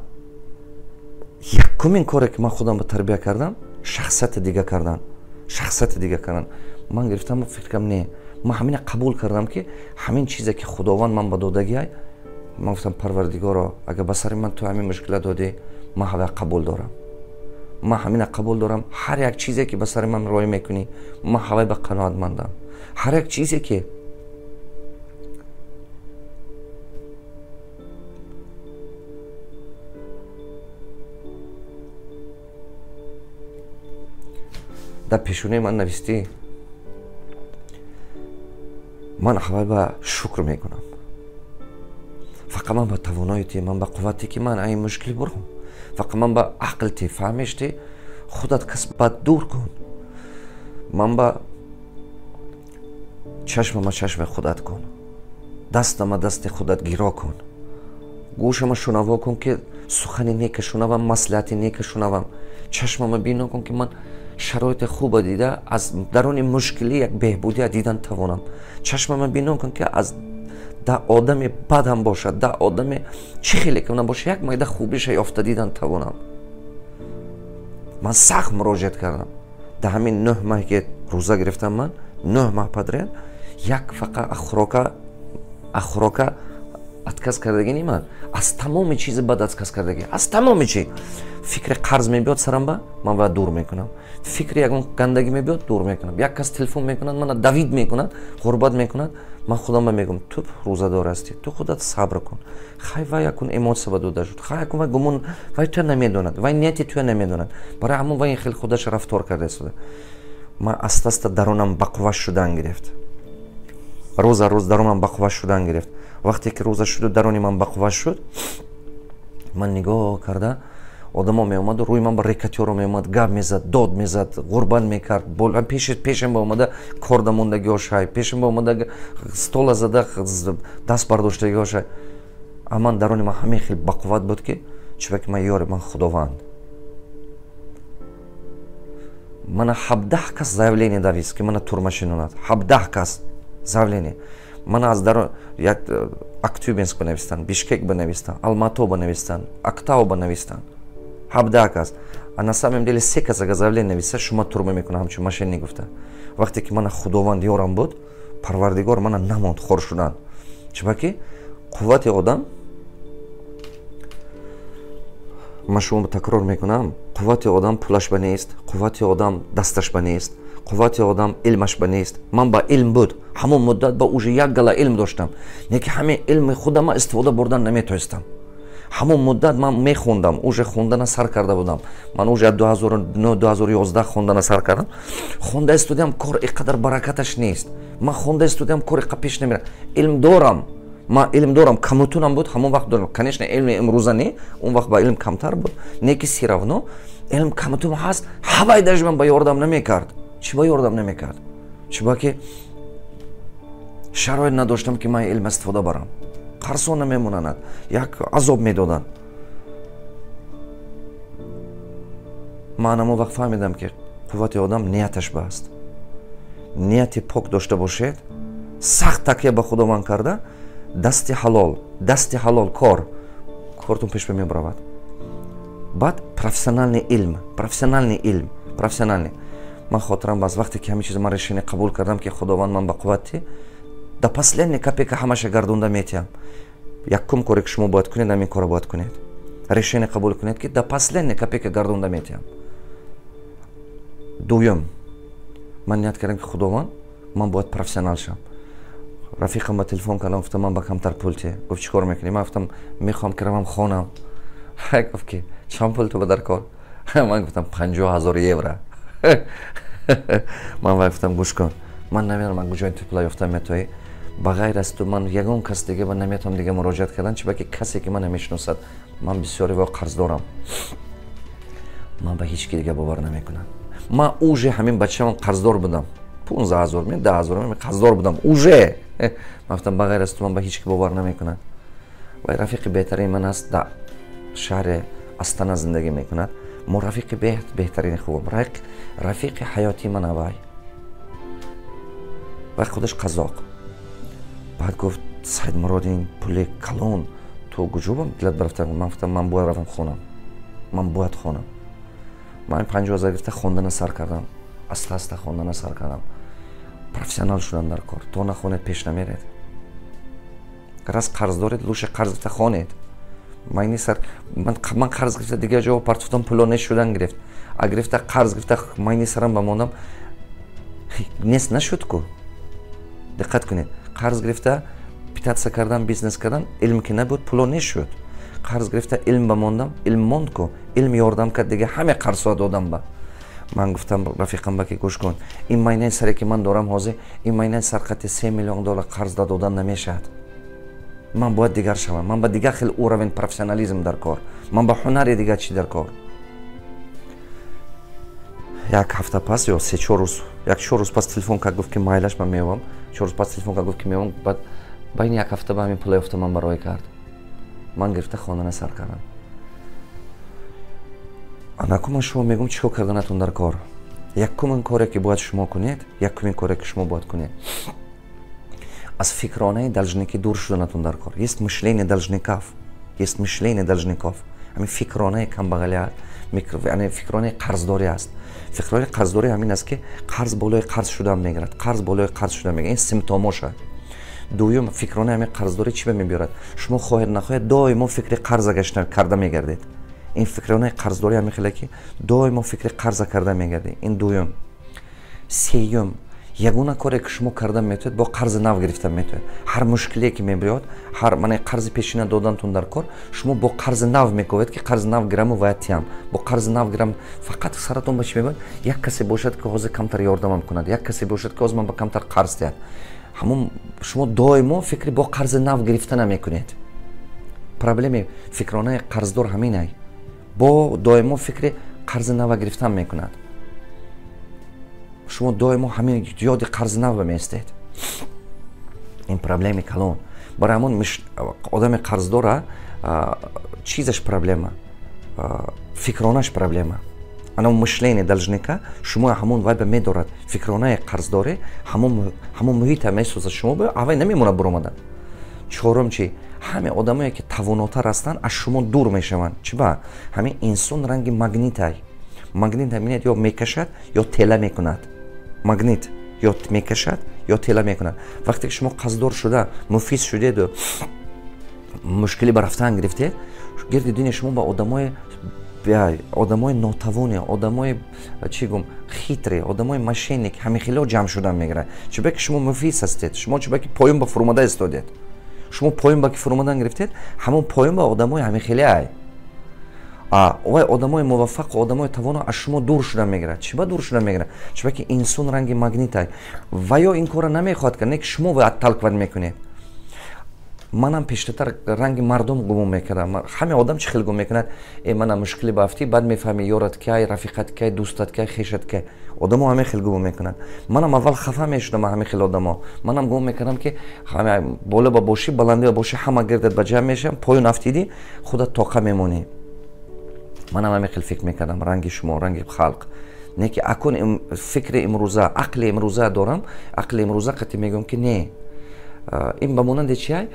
якумин коре ки ман худам ба тарбия кардам, шахсияти дига кардан, шахсияти дига кардан. Ман гирифтам, фикр кардам: не, ман ҳамина қабул кардам, ки ҳамин чизе ки Худованд ман ба додагиай. Ман гуфтам, Парвардигоро, агар ба сари ман ту ҳамин мушкила додӣ, ман ҳава қабул дорам. Ман ҳамина қабул дорам. Ҳар як чизе ки ба сари ман роӣ мекунӣ, ман ҳавай ба қаноатмандам. Ҳар як чизе ки дар пешонаи ман навистӣ, ман ҳавай ба шукр мекунам. Фақат ман ба тавонои ти, ман ба қуввате ки ман ин мушкил бурам. Фақат ман ба ақл ти, фаҳмиш ти, худат кас бад дур кун. Ман ба чашмама чашми худат кун, дастама дасти худат гиро кун, гӯшама шунаво кун ки сухани нека шунавам, маслиҳати нека шунавам, чашмама бино кун ки ман шароити хуба дида аз даруни мушкилӣ як беҳбудия дидан тавонам, чашмама бино кун ки аз да одами бад ҳам бошад, да одами чӣ хеле ки набошад, як майда хубиша ёфта дидан тавонам. Ман сахт муроҷиат кардам. Дар ҳамин 9 маҳ ки рӯза гирифтам, ман 9 маҳ подряд як фақат ахрока отказ кардагӣ не, ман аз тамоми чизи бад отказ кардагӣ, аз тамоми чи. Фикри қарз мебиёд сарам ба, ман ва дур мекунам. Фикри ягон гандагӣ мебиёд, дур мекунам. Як кас телефон мекунад, мана давид мекунад, ғурбат мекунад, ман худам ба мегӯям, ту рӯзадор ҳастӣ, ту худат сабр кун. Хай вай якун эмоция ба дода шуд, хай якун вай гумон, вай туя намедонад, вай нияти туя намедонад. Барои ҳамон вай ин хел худаш рафтор карда истода. Ман аста-аста дарунам бақувват шудан гирифт. Рӯз аз рӯз дарунам бақувват шудан гирифт. Вақте ки рӯза шуду даруни ман бақувват шуд, ман нигоҳ карда, одамо меомаду рӯи ман ба рекатёро меомад, гап мезад, дод мезад, ғурбан мекард, пешам ба омада корда мондагиҳошай, пешам ба омада стола зада даст бардоштагиҳошай. А ман даруни ман ҳамин хел бақувват буд ки чунки ман ёри ман Худованд. Мана 17 кас заявление давист ки мана турма шинонад. 17 кас заявление. Мана аз дарун як Актюбинск банавистанд, Бишкек банавистанд, Алмато банавистанд, Актау банавистанд. 17 кас. А на самом деле 3 кас агар заявление нависа, шумо турма мекунам, ҳамчун мошенник гуфта. Вақте ки мана Худованд ёрам буд, Парвардигор мана намонд хор шудан. Чунки қуввати одам, ман шумо такрор мекунам, қуввати одам пулаш ба нест, қуввати одам дасташ ба нест, қуввати одам илмаш ба нест. Ман ба илм буд, ҳамон муддат ба уже як гала илм доштам, не ки ҳамин илми худама истифода бурдан наметоистам. Ҳамон муддат ман мехондам, уже хондана сар карда будам. Ман уже 2009-2011 хондана сар кардам. Хонда истодиам, кор ин қадар баракаташ нест. Ман хонда истодиам, кор иқа пеш намерад. Илм дорам, ман илм дорам, камутунам буд, ҳамон вақт дорам. Конечно, илми имрӯза не, он вақт ба илм камтар буд, не ки всё равно илм камутун ҳаст, ҳавай даже ман ба ёрдам намекард. Чӣ ба ёрдам намекард? Чӣ ки шароит надоштам ки ман илм истифода барам. Қарсон намемонанд, як азоб медоданд. Ман ҳамон вақт фаҳмидам ки қуввати одам нияташ ба аст. Нияти пок дошта бошед, сахт такя ба Худованд карда, дасти ҳалол кор, кортон пеш мебаравад. Баъд профессиональный илм, профессиональный илм, профессиональный. Ман хотирам бас вақте ки ҳамин чиз ман решение қабул кардам ки Худованд ман ба қуввати до последней копейка ҳамаша гардонда метиҳам. Якум коре ки шумо бояд кунед, ҳамин корро бояд кунед. Решение қабул кунед ки до последней копейка гардонда метиҳам. Дуюм, ман ният кардам ки Худованд, ман бояд профессионал шавам. Рафиқам ба телефон кардам, гуфтам ман ба камтар пул те. Гуфт чӣ кор мекунӣ? Ман гуфтам мехоҳам ки равам хонам. Гуфт ки чанд пул ту ба дар кор? Ман гуфтам 50 000 евро. Ман вай гуфтам гӯш кун, ман намедонам ман куҷои ту пула ёфтам метоӣ. Ба ғайр аз ту ман ягон кас дига ба наметавонам дига муроҷиат кардан, чунки касе ки ман намешиносад, ман бисёре во қарз дорам. Ман ба ҳеҷ ки дига бовар намекунам. Ман уже ҳамин бачаам қарздор будам. 15 000, 10 000 қарздор будам. Уже. Ман гуфтам ба ғайр аз ту ман ба ҳеҷ ки бовар намекунам. Вай рафиқи беҳтарини ман аст, дар шаҳри Астана зиндагӣ мекунад. Мо рафиқи беҳтарини хубам. Рафиқи ҳаётии ман вай. Вай худаш қазоқ. Баъд гуфт Саидмурод ин пули калон ту куҷо дилат барафта? Ман гуфтам ман бояд равам хонам. Ман бояд хонам. Ман 50 000 гирифта хондана сар кардам. Аста аста хондана сар кардам. Профессионал шудам дар кор. То нахонед пеш намеред. Раз қарз доред, лучше қарз гирифта хонед. Майни сар ман қарз гирифта дигар ҷо партофтам, пуло нест шудан гирифт. А гирифта, қарз гирифта, майни сарам ба мондам, нест нашуд ку. Диққат кунед, қарз гирифта питаться кардан, бизнес кардан, илм ки набуд, пуло нест шуд. Қарз гирифта илм ба мондам, илм монд ку, илм ёрдам кард, дига ҳаме қарзҳо додам ба. Ман гуфтам рафиқам ба, ки гӯш кун, ин майнаи саре, ки ман дорам ҳозир, ин майнаи сар қати 3 миллион доллар қарз додан намешавад. Ман бояд дигар шавам, ман ба дигар хел уровень профессионализм дар кор, ман ба ҳунари дигар чӣ дар кор. Як ҳафта пас ё 3-4 рӯз, як 4 рӯз пас телефон кард, гуфт, ки майлаш, ман меовам. 4 рӯз пас телефон кард, гуфт, ки меовам. Баъд байни як ҳафта ба ҳамин пула ёфта, ман барои кард, ман гирифта хонана сар кардам. Анаку ман шумо мегӯм, чӣ кор карданатон дар кор. Якумин коре, ки бояд шумо кунед, якумин коре, ки шумо бояд кунед, аз фикронаи должникӣ дур шуданатон дар кор. Есть мышление должников, есть мышление должников. Ҳамин фикронаи камбағалият, фикронаи қарздорӣ аст. Фикронаи қарздорӣ ҳамин аст, ки қарз болои қарз шудан мегирад, қарз болои қарз шудан мегирад. Ин симптомоша. Дуюм, фикронаи ҳамин қарздорӣ чӣ ба мебиёрад? Шумо хоҳед, нахоҳед, доимо фикри қарза гашта карда мегардед. Ин фикронаи қарздорӣ ҳамин хеле, ки доимо фикри қарза карда мегардед. Ин дуюм. Сеюм, ягона коре, ки шумо карда метавонед, бо қарзи нав гирифта метавонед. Ҳар мушкиле, ки мебиёд, ҳар мана қарзи пешина додантун дар кор, шумо бо қарзи нав мековед, ки қарзи нав гираму вая тиям, бо қарзи нав гирам. Фақат саратон ба чӣ мебояд? Як касе бошад, ки ҳозир камтар ёрдамам кунад, як касе бошад, ки ҳозир ман ба камтар қарз диҳад. Ҳамон шумо доимо фикри бо қарзи нав гирифта намекунед. Проблеми фикронаи қарздор ҳаминай: бо доимо фикри қарзи нава гирифтан мекунад. Шумо доимо ҳамин ёди қарзи нав меистед. Ин проблеми калон. Барои ҳамон одами қарздора чизаш проблема, фикронаш проблема. Ана мышление должника шумо ҳамон вайба медорад. Фикронаи қарздорӣ ҳамон муҳита месозад, шумо аввай намемонад буромадан. Чорум чи? Ҳаме одамое, ки тавонотар ҳастанд, аз шумо дур мешаванд. Чи ба? Ҳамин инсон ранги магнитай. Магнит ҳаминед, ё мекашад, ё тела мекунад. Магнит ё мекашад, ё тела мекунад. Вақте ки шумо қарздор шуда, муфлис шудеду мушкилӣ ба рафтан гирифтед, гирди дини шумо ба одамои нотавоне, одамои, чӣ гум, хитрый, одамои мошенник, ҳамихелиҳо ҷамъ шудан мегирад. Чунки шумо муфлис ҳастед, шумо чунки поён ба фуромада истодед, шумо поён ба ки фуромадан гирифтед, ҳамон поён ба одамои ҳамихеле ай. Вай одамои муваффақу одамои тавоно аз шумо дур шудан мегирад. Чӣ ба дур шудан мегирад? Чунки инсон ранги магнитай ва ё ин корро намехоҳад кард, не ки шумо вай отталкивать мекунед. Манам пештартар ранги мардум гумон мекардам. Ҳаме одам чӣ хел гумон мекунад? Э, мана мушкиле баафтӣ, баъд мефаҳми ёрат кай, рафиқат кай, дӯстат кай, хешат кай. Одамо ҳаме хел гумон мекунанд. Манам аввал хафа мешудам ҳаме хел одамо. Манам гумон мекардам, ки боло ба бошӣ, баландӣ ба бошӣ, ҳама гирдат ба ҷамъ мешавам, поён афтидӣ, худат тоқа мемонӣ. Манам ҳаме хел фикр мекардам, ранги шумо, ранги халқ. Не ки акун фикри имрӯза, ақли имрӯза дорам, ақли имрӯза қати мегӯям, ки не, ин ба монанди чи?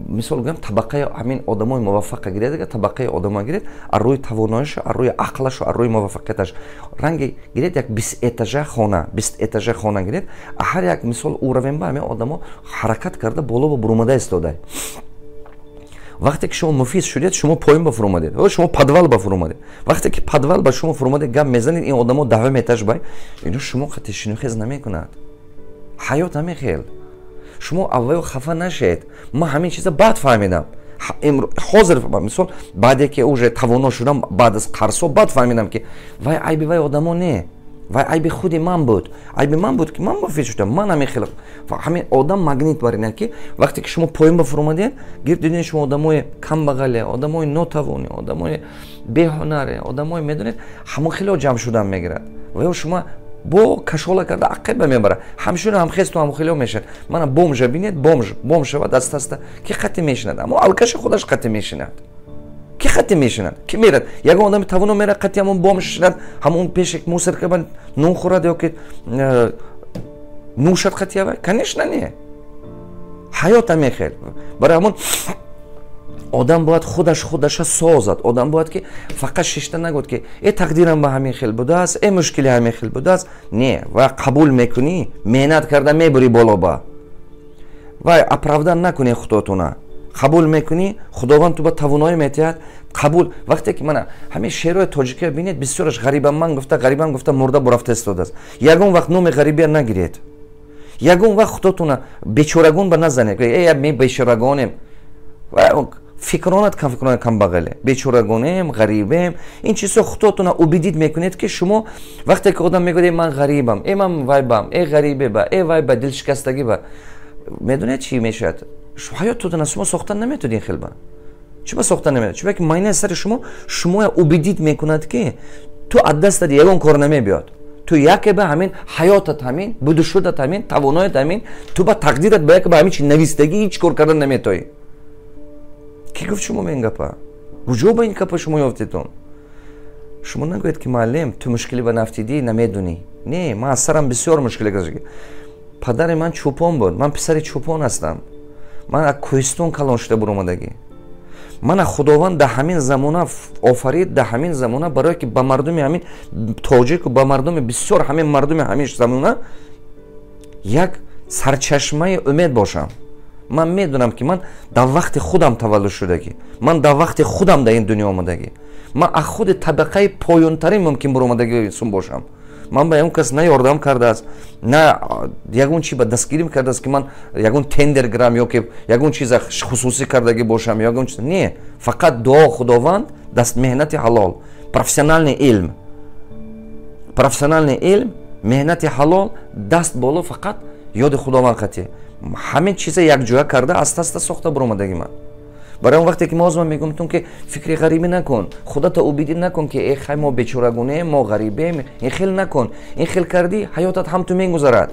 Мисол гӯям, табақаи ҳамин одамои муваффақа гиред, агар табақаи одамоа гиред, аз рӯи тавоноишу, аз рӯи ақлашу, аз рӯи муваффақияташ ранги гиред, як 20 этажа хона, 20 этажа хона гиред, ҳар як, мисол, уровень ба ҳамин одамо ҳаракат карда боло ба бурумада истода. Вақте ки шумо муфлис шудед, шумо поён ба фуромадед, шумо подвал ба фуромадед. Вақте ки подвал ба шумо фуромадед, гап мезанед, ин одамо даҳум этаж бай, ино шумо қати шинухез намекунад. Ҳаёт ҳамин хел. Шумо аввал хафа нашед. Ман ҳамин чиза баъд фаҳмидам. Ҳозир, мисол, баъде ки уже тавоно шудам, баъд аз қарзҳо, баъд фаҳмидам, ки вай айби вай одамо не, вай айби худи ман буд. Айби ман буд, ки ман муфлис шудам. Ман ҳамин хел, ҳамин одам магнит бар ина, ки вақте ки шумо поён ба фуромадед, гирди дини шумо одамои камбағале, одамои нотавоне, одамои беҳунаре, одамои, медонед, ҳамон хело ҷамъ шудан мегирад ва ё шумо бо кашола карда ақиба мебарад. Ҳамшуна ҳамхесту ҳамхело мешавад. Мана бомжа бинед, бомж бомж шавад аста аста, ки хати мешинад? Аммо алкаши худаш қати мешинад. Ки хати мешинад? Ки мерад? Ягон одами тавоно мерад қати ҳамон бомж шинад, ҳамон пеши мусорка ба нун хӯрад ё ки нӯшад қати авай? Конечно, не. Ҳаёт ҳамин. Барои ҳамон одам бояд худаш худаша созад. Одам бояд ки фақат шишта нагӯд, ки э, тақдирам ба ҳамин хел будааст, э, мушкили ҳамин хел будааст. Не, ва қабул мекунӣ, меҳнат карда мебурӣ боло ба. Вай оправдан накунед худотуна. Қабул мекунӣ, Худованд ту ба тавоноӣ метиҳад. Қабул вақте ки мана ҳамин шеърҳои тоҷикия бинед, бисёраш ғарибам ман гуфта, ғарибам гуфта мурда бурафта истодааст. Ягон вақт номи ғарибия нагиред. Ягон вақт худотуна бечорагон ба назанед. Э, ме бечорагонем. Фикронат кам, фикронат камбағале, бечорагонем, ғарибем. Ин чизҳо худотуна убедить мекунед, ки шумо вақте ки одам мегӯяд: «Ман ғарибам, э, ман вайбам, э, ғарибеба, э, вайба», дилшикастагӣ ба медонед чӣ мешавад? Ҳаётотона шумо сохта наметонед. Ин хелба чиба сохта наметонед? Чиба ки майнаи сари шумо шумоя убедить мекунад, ки ту аз дастат ягон кор намебиёд, ту яке ба ҳамин ҳаётат, ҳамин будушудат, ҳамин тавоноят, ҳамин ту ба тақдират ба яке ба ҳамин чи навистагӣ ҳеҷ кор кардан наметоӣ. Ки гуфт шумо ин гапа? Куҷо ба ин гапа шумо ёфтетон? Шумо нагӯед, ки муаллим, ту мушкилӣ ба нафтидӣ, намедунӣ. Не, ман аз сарам бисёр мушкиле гузашта. Падари ман чӯпон буд, ман писари чӯпон ҳастам, ман аз кӯҳистон калон шуда буромадагӣ. Мана Худованд дар ҳамин замона офарид, дар ҳамин замона, барое ки ба мардуми ҳамин тоҷику ба мардуми бисёр, ҳамин мардуми ҳамин замона як сарчашмаи умед бошам. Ман медонам, ки ман дар вақти худам таваллуд шудагӣ, ман дар вақти худам дар ин дунё омадагӣ, ман аз худи табақаи поёнтарин мумкин буромадагӣ инсон бошам. Ман ба ягон кас на ёрдам кардааст, на ягон чи ба дастгирӣ кардааст, ки ман ягон тендер гирам ё ки ягон чиза хусусӣ кардагӣ бошам, ягон чиз не. Фақат дуо, Худованд, даст, меҳнати ҳалол, профессиональный илм, профессиональный илм, меҳнати ҳалол, даст боло, фақат ёди Худованд қатӣ, ҳамин чиза якҷоя карда, аста аста сохта буромадагӣ ман. Барои он вақте ки мо ҳозир ман мегӯям, ки фикри ғарибӣ накун, худата убедить накун, ки э, хай, мо бечорагунем, мо ғарибем. Ин хел накун. Ин хел кардӣ, ҳаётат ҳам ту мегузарад.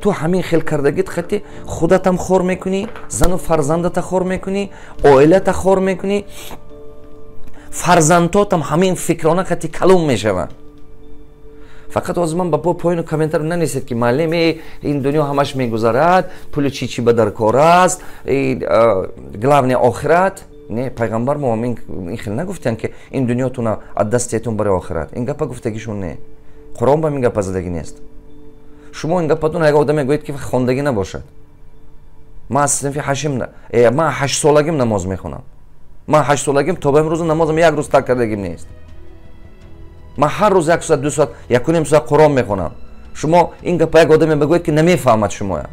Ту ҳамин хел кардагит хати худатам хор мекунӣ, зану фарзандата хор мекунӣ, оилата хор мекунӣ, фарзандотам ҳамин фикрона хати калон мешаванд. Фақат ҳозир ман ба поёну комментар нанисед, ки муаллим, ин дунё ҳамаш мегузарад, пули чӣ чӣ ба дар кор аст, главное охират. Не, пайғамбар мо ин хел нагуфтиянд, ки ин дунётуна аз дастетон барои охират. Ин гапа гуфтагишон не, Қуръон ба ин гапа задагӣ нест. Шумо ин гапатон як одаме гӯед, ки хондагӣ набошад. Ман аз синфи ҳашим, ман 8-солагим намоз мехонам. Ман 8-солагим то ба имрӯза намозам як рӯз тарк кардагим нест. Ман ҳар рӯз як соат, 2 соат, 1,5 соат Қуръон мехонам. Шумо ин гапа як одаме бигӯед, ки намефаҳмад шумоя.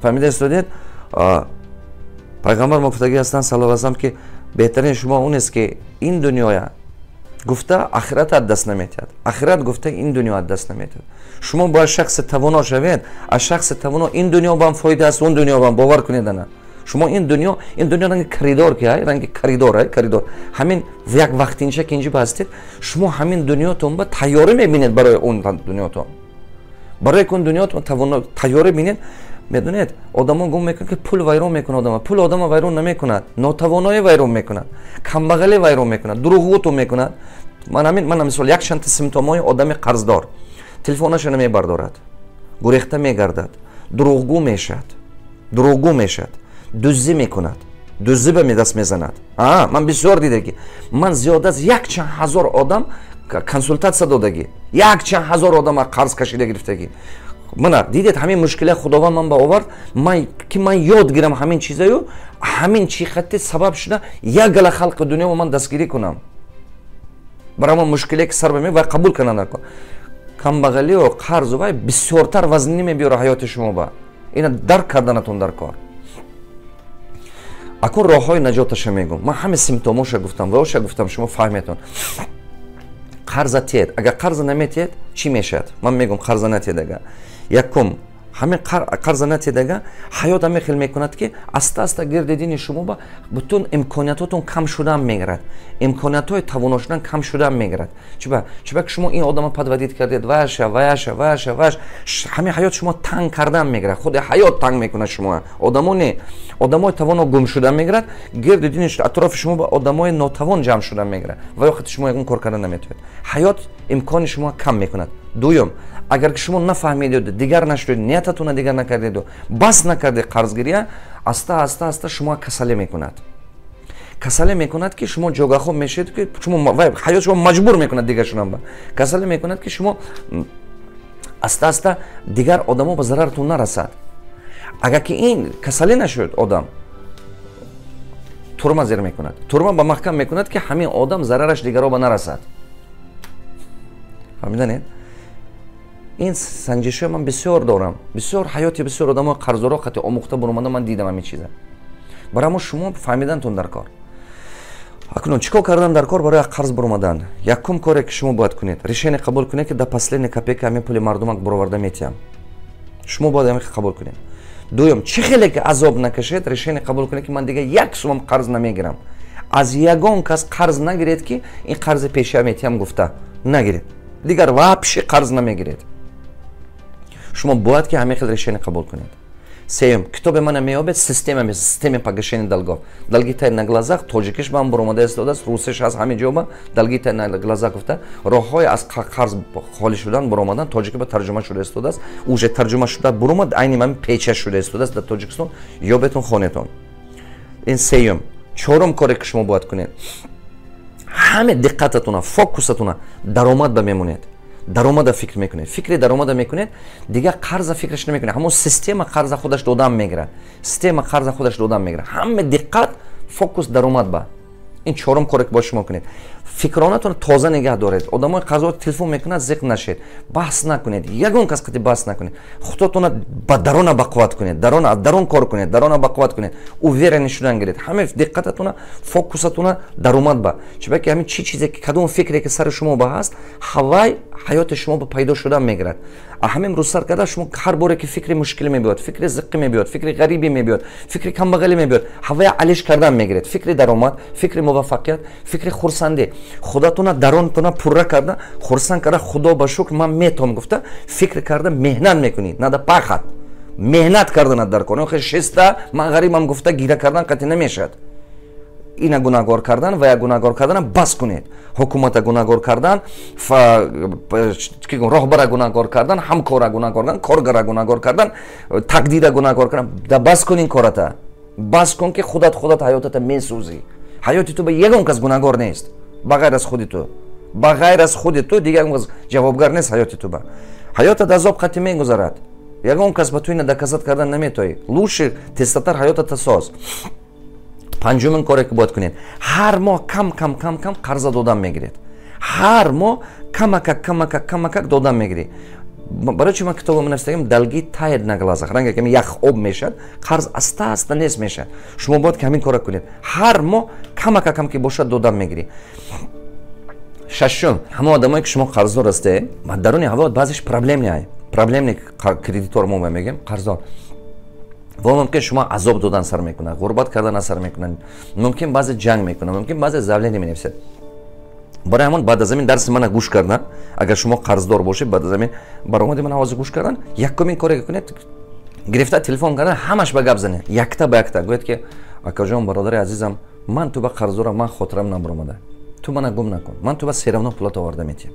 Фаҳмида истодед? Пайғамбар мо гуфтагӣ ҳастанд, саллаллоҳу алайҳи, ки беҳтарин шумо он аст, ки ин дунёя гуфта ахират аз даст наметиҳад, ахират гуфта ин дунё аз даст наметиҳад. Шумо бояд шахси тавоно шавед. Аз шахси тавоно ин дунё бам фоида аст, он дунё бам. Бовар кунед, ана шумо ин дунё ранги коридор ки ай, ранги коридор, ай коридор, ҳамин як вақтинча ки инҷи ҳастед шумо, ҳамин дунётон ба тайёрӣ мебинед барои он дунётон, барои он дунётон тайёрӣ бинед. Медонед, одамо гум мекунад, ки пул вайрон мекунад одама. Пул одама вайрон намекунад, нотавоноӣ вайрон мекунад, камбағалӣ вайрон мекунад, дурӯғгӯтон мекунад. Ман ҳамин, мана мисол, якчандта симптомҳои одами қарздор: телефонаша намебардорад, гурехта мегардад, дурӯғгӯ мешавад, дурӯғгӯ мешавад, дуздӣ мекунад, дуздӣ ба даст мезанад. Ман бисёр дидагӣ, ман зиёда аз якчанд ҳазор одам консултатсия додагӣ, якчанд ҳазор одам қарз кашида гирифтагӣ. Мана дидед, ҳамин мушкилия Худованд ман ба овард, ки ман ёд гирам ҳамин чизаю, ҳамин чи хатти сабаб шуда як гала халқи дунёро ман дастгирӣ кунам. Барои ман мушкилие ки сар ба вай қабул кунанд, камбағалиу қарзу вай бисёртар вазнинӣ мебиёра ҳаёти шумо ба. Ина дарк карданатон дар кор. Акун роҳҳои наҷоташа мегӯм. Ман ҳама симптомоша гуфтам, ваоша гуфтам, шумо фаҳметон. Қарза тиед. Агар қарза наметиед, чӣ мешавад? Ман мегӯм, қарза натиед ага. Якум, ҳамин қарза натиед ага, ҳаёт ҳамин хел мекунад, ки аста аста гирди дини шумо ба бутун имкониятотон кам шудан мегирад, имкониятҳои тавоно шудан кам шудан мегирад. Чиба? Чиба ки шумо ин одама подводить кардед, ваша, ваша, ваша, ваш. Ҳамин ҳаёт шумо танг кардан мегирад. Худи ҳаёт танг мекунад шумо, одамо не. Одамои тавоно гум шудан мегирад, гирди дини атрофи шумо ба одамои нотавон ҷамъ шудан мегирад ва ё хати шумо ягон кор кардан наметавонед. Ҳаёт имкони шумо кам мекунад. Дуюм, агар ки шумо нафаҳмидеду дигар нашудед, ниятатона дигар накардеду бас накарде қарзгирия, аста аста аста шумо касале мекунад. Касале мекунад, ки шумо ҷогахоб мешавед, ки шумо ҳаёт шумо маҷбур мекунад дигар шудан ба. Касале мекунад, ки шумо аста аста дигар одамо ба зараратон нарасад. Агар ки ин касалӣ нашуд, одам турма зер мекунад, турма ба маҳкам мекунад, ки ҳамин одам зарараш дигаро ба нарасад. Фаҳмиданед? Ин санҷишҳои ман бисёр дорам, бисёр ҳаёти бисёр одамо қарздоро қати омӯхта буромада, ман дидам ҳамин чиза. Барои мо шумо фаҳмидантон дар кор. Акнун чӣ кор кардан дар кор барои қарз буромадан? Якум коре, ки шумо бояд кунед, решение қабул кунед, ки до последней копейка ҳамин пули мардумак буроварда метиҳам. Шумо бояд ҳамин қабул кунед. Дуюм, чӣ хеле ки азоб накашед, решение қабул кунед, ки ман дига як сумам қарз намегирам. Аз ягон кас қарз нагиред, ки ин қарзи пеша метиҳам гуфта нагиред. Дигар вообще қарз намегиред. Шумо бояд ки ҳамин хел решение қабул кунед. Сеюм, китоби мана меёбед, система погашения долгов, «Долги тают на глазах». Тоҷикиш ба ҳам буромада истодааст, русиш ҳаст, ҳамин ҷоба «Долги тают на глазах» гуфта, роҳҳои аз қарз холӣ шудан, буромадан, тоҷики ба тарҷума шуда истодааст, уже тарҷума шуда буромад, айни ҳамин печа шуда истодааст дар Тоҷикистон. Ёбетон, хонетон. Ин сеюм. Чорум коре, ки шумо бояд кунед: ҳаме диққататуна, фокусатуна даромад ба мемонед, даромада фикр мекунед, фикри даромада мекунед, дигар қарза фикраш намекунед. Ҳамон система қарза худаш додам мегирад, система қарза худаш додам мегирад. Ҳама диққат, фокус даромад ба. Ин чорум коре, ки бояд шумо кунед. Фикронатон тоза нигаҳ доред. Одамои қарздор телефон мекунад, зиқ нашед, баҳс накунед, ягон кас қати баҳс накунед. Худотона ба дарона бақувват кунед, дарона, аз дарон кор кунед, дарона бақувват кунед, уверенный шудан гиред. Ҳама диққататона, фокусатона даромад ба. Чунки ҳамин чӣ чизе ки, кадом фикре ки сари шумо ба ҳаст, ҳавай ҳаёти шумо ба пайдо шудан мегирад. Ҳамин рӯз сар карда, шумо ҳар боре ки фикри мушкилӣ мебиёд, фикри зиққӣ мебиёд, фикри ғарибӣ мебиёд, фикри камбағалӣ мебиёд, ҳавая алиш кардан мегиред. Фикри даромад, фикри муваффақият, фикри хурсандӣ. Худатона, даронтона пурра карда, хурсанд карда, «Худо ба шукр, ман метавом» гуфта, фикр карда, меҳнат мекунед. Надо пахать, меҳнат карданат дар кор. Шеста «ман ғарибам» гуфта, гира кардан қатъи намешавад. Ина гунаҳгор кардан ва я гунаҳгор кардан бас кунед. Ҳукумата гунаҳгор кардан, роҳбара гунаҳгор кардан, ҳамкора гунаҳгор кардан, коргара гунаҳгор кардан, тақдира гунаҳгор кардан да бас кун. Ин кората бас кун, ки худат худат ҳаётата месӯзӣ. Ҳаёти ту ба ягон кас гунаҳгор нест, ба ғайр аз худи ту. Ба ғайр аз худи ту дигар кас ҷавобгар нест ҳаёти ту ба. Ҳаётат азоб қатъи мегузарад, ягон кас ба ту ина доказать кардан наметоӣ. Лучше тезтатар ҳаётата соз. Панҷумин коре, ки бояд кунед: ҳар моҳ кам кам кам кам қарза додан мегиред. Ҳар моҳ камакак, камакак, камакак додан мегиред. Барои чи ман китобам навиштагим «Долги тает на глазах»? Ранге ками ях об мешавад, қарз аста аста нест мешавад. Шумо бояд ки ҳамин кора кунед: ҳар моҳ камакакам ки бошад, додан мегирӣ. Шашум, ҳамон одамое, ки шумо қарздор ҳастед, даруни ҳаво баъзеш проблемный, проблемный кредитор мо мегӯем, қарздор ва мумкин шумо азоб додан сар мекунад, ғурбат кардан асар мекунад, мумкин баъзе ҷанг мекунад, мумкин баъзе заявление менависад. Барои ҳамон баъд аз ҳамин дарси мана гӯш кардан, агар шумо қарздор бошед, баъд аз ҳамин баромади мана ҳозир гӯш кардан, якумин коре, ки кунед, гирифта телефон кардан, ҳамаш ба гап занед, якта ба якта гӯяд, ки «Акаҷон, бародари азизам, ман ту ба қарздорам, ман хотирам набаромада, ту мана гум накун, ман ту ба всё равно пулат оварда метиҳам».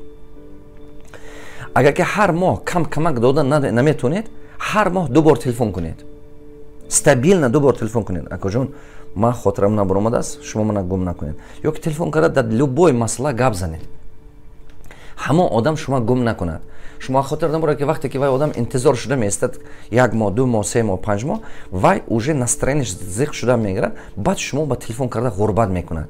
Агар ки ҳар моҳ кам камак додан наметонед, ҳар моҳ ду бор телефон кунед, стабильно ду бор телефон кунед: «Акаҷон, ман хотирам набаромадааст, шумо мана гум накунед». Ё ки телефон карда, дар любой масъала гап занед, ҳамон одам шумо гум накунад. Шумо хотир наборед, ки вақте ки вай одам интизор шуда меистад як моҳ, 2 моҳ, 3 моҳ, 5 моҳ, вай уже настроение ш зиқ шуда мегирад, баъд шумо ба телефон карда ғурбат мекунад.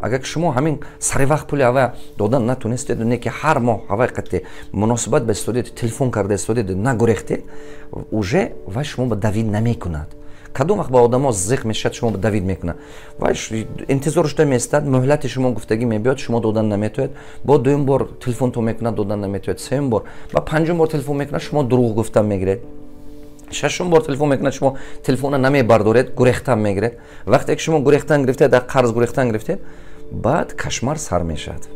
Агар ки шумо ҳамин сари вақт пули ҳавай додан натонистед, не ки ҳар моҳ ҳавай қатъи муносибат ба истодед, телефон карда истодед, нагурехтед, уже вай шумо ба давить намекунад. Кадом вақт ба одамо зиқ мешавад, шумо ба давить мекунад? Вай интизор шуда меистад, муҳлати шумо гуфтагӣ мебиёд, шумо додан наметоед, бо дуюм бор телефонтон мекунад, додан наметоед, сеюм бор ва панҷум бор телефон мекунад, шумо дурӯғ гуфтан мегиред, шашум бор телефон мекунад, шумо телефона намебардоред, гурехтан мегиред. Вақте ки шумо гурехтан гирифтед, дар қарз гурехтан гирифтед, баъд кошмар сар мешавад.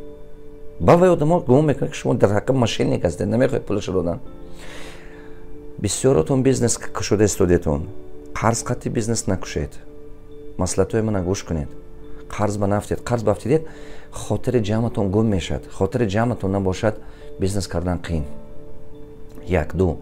Ба вай одамо гумон мекунад, ки шумо дар ҳаққи мошенник ҳастед, намехоҳед пулашо додан. Бисёротон бизнес кушода истодетон, қарз қатъи бизнес накушед. Маслиҳатҳои мана гӯш кунед, қарз ба нафтед. Қарз ба афтидед, хотири ҷамъатон гум мешавад. Хотири ҷамъатон набошад, бизнес кардан қиин. Як, ду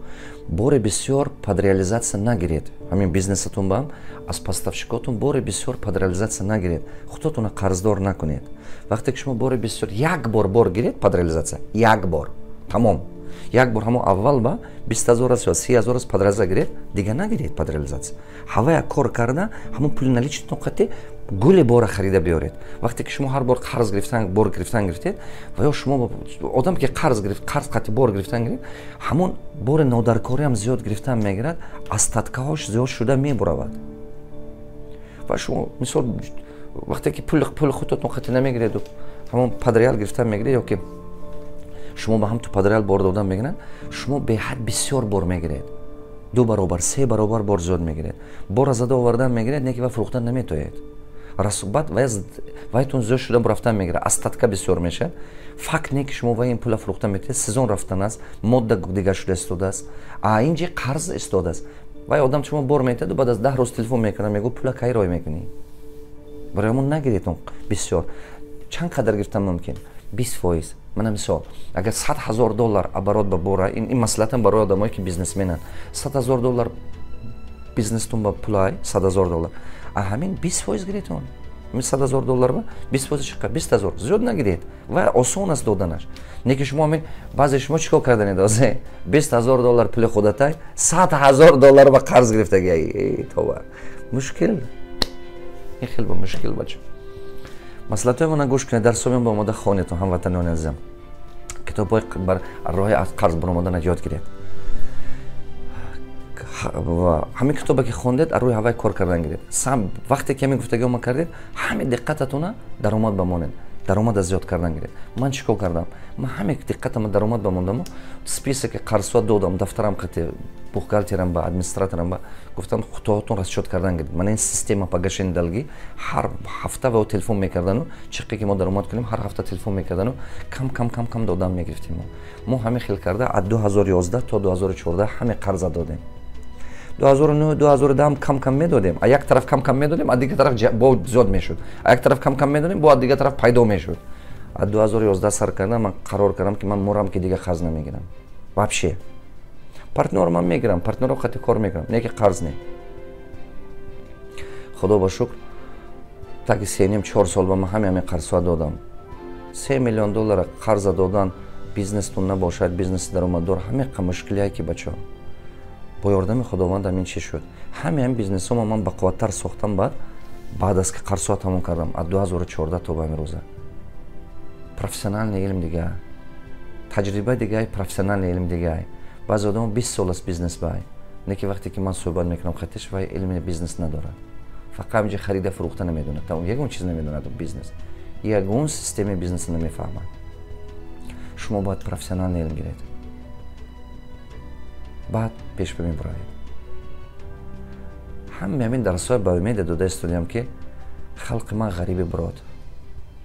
бори бисёр под реализация нагиред. Ҳамин бизнесатон ба аз поставщик отон бори бисёр под реализация нагиред, худотона қарздор накунед. Вақте ки шумо бори бисёр, як бор бор гиред под реализация, як бор, тамом. Як бор ҳамо аввал ба 20 000 аст ё 30 000 аст, под реализация гиред, дига нагиред под реализация. Ҳавая кор карда, ҳамон пули наличный тон қати гули бора харида биёред. Вақте ки шумо ҳар бор қарз гирифтан, бор гирифтан гирифтед, ва ё шумо одам ки қарз гирифт, қарз қати бор гирифтан гирифт, ҳамон бори нодаркориам зиёд гирифтан мегирад, остатка ҳош зиёд шуда мебуравад. Ва шумо, мисол, вақте ки пули худтон қати намегиреду ҳамон под реал гирифтан мегиред, ё ки шумо ба ҳам ту под реал бор додан мегиранд, шумо беҳад бисёр бор мегиред, ду баробар, се баробар бор зиёд мегиред. Бора зада овардан мегиред, не ки ва фурӯхтан наметоед. Баъд вайтон зиёд шуда рафтан мегирад, остатка бисёр мешавад. Факт не ки шумо вай ин пула фурӯхтан метавед, сезон рафтан аст, модда дигар шуда истодааст, а инҷи қарз истодааст. Вай одам шумо бор метаду баъд аз 10 рӯз телефон мекунад, мегӯ: «Пула кай рой мекунӣ?» Барои ҳамон нагиред он бисёр. Чанд қадар гирифтан мумкин? 20%. Мана, мисол, агар 100 000 доллар оборот ба бора, ин маслиҳатам барои одамое ки бизнесменанд, 100 000 доллар бизнестун ба пулай, 100 000 доллар, а ҳамин 20% гиретон. 100 000 доллар ба 20% чиқа? 20 000. Зиёд нагиред ва осон аст доданаш. Не ки шумо ҳамин, баъзе шумо чӣ кор карданед? Озе 20 000 доллар пули худатай, 100 000 доллар ба қарз гирифтаги. Това мушкил, ин хел ба мушкил. Бача, маслиҳатҳои мана гӯш кунед, дарсҳои ба омода хонедтон. Ҳамватанони азизам, китобҳои бар роҳи аз қарз баромадана ёд гиред ва ҳамин китобе ки хондед, аз рӯи ҳавай кор кардан гиред. Вақте ки ҳамин гуфтагиҳо ма кардед, ҳамин диққататона даромад ба монед, даромада зиёд кардан гиред. Ман чӣ кор кардам? Ман ҳамин диққатама даромад ба мондаму список и қарзҳо додам, дафтарам қати бухгалтерам ба администраторам ба гуфтам: «Худоҳотон расчёт кардан гиред». Мана ин система погашения долги. Ҳар ҳафта ва телефон мекардану чиқе ки мо даромад кунем, ҳар ҳафта телефон мекардану кам кам кам кам додан мегирифтем. Мо ҳамин хел карда аз 2011 то 2014 ҳаме қарза додем. 2009, 2010 кам кам медодем. А як тараф кам кам медодем, а дигар тараф бо зиёд мешуд, а як тараф кам кам медодем, бо аз дигар тараф пайдо мешуд. Аз 2011 сар кардам, ман қарор кардам, ки ман мурам, ки дига қарз намегирам вообще. Партнёр ман мегирам, партнёро қати кор мекунам, не ки қарз не. Худо ба шукр, таги сеним чор сол ба ман ҳаме қарзҳо додам. 3 миллион доллара қарза додан, бизнестун набошад, бизнеси даромаддор, ҳаме мушкилие ки, бачаҳо, бо ёрдами Худованд ҳамин чӣ шуд. Ҳаме ҳамин бизнесҳомо ман бақувваттар сохтам баъд аз ки қарзҳо тамом кардам, аз 2014 то ба имрӯза. Профессиональный илм дига, таҷриба дигай, профессиональный илм дигай. Баъзе одамо 20 сол аст бизнес бай, не ки вақте ки ман суҳбат мекунам хатиш, вай илми бизнес надорад, фақат ҳаминҷа харида фурӯхта намедонад, ягон чиз намедонад, бизнес, ягон системаи бизнеса намефаҳмад. Шумо бояд профессиональный илм гиред, баъд пеш мебуравед. Ҳаме ҳамин дарсҳои ба умеде дода истодиам, ки халқи ман ғариби бирод,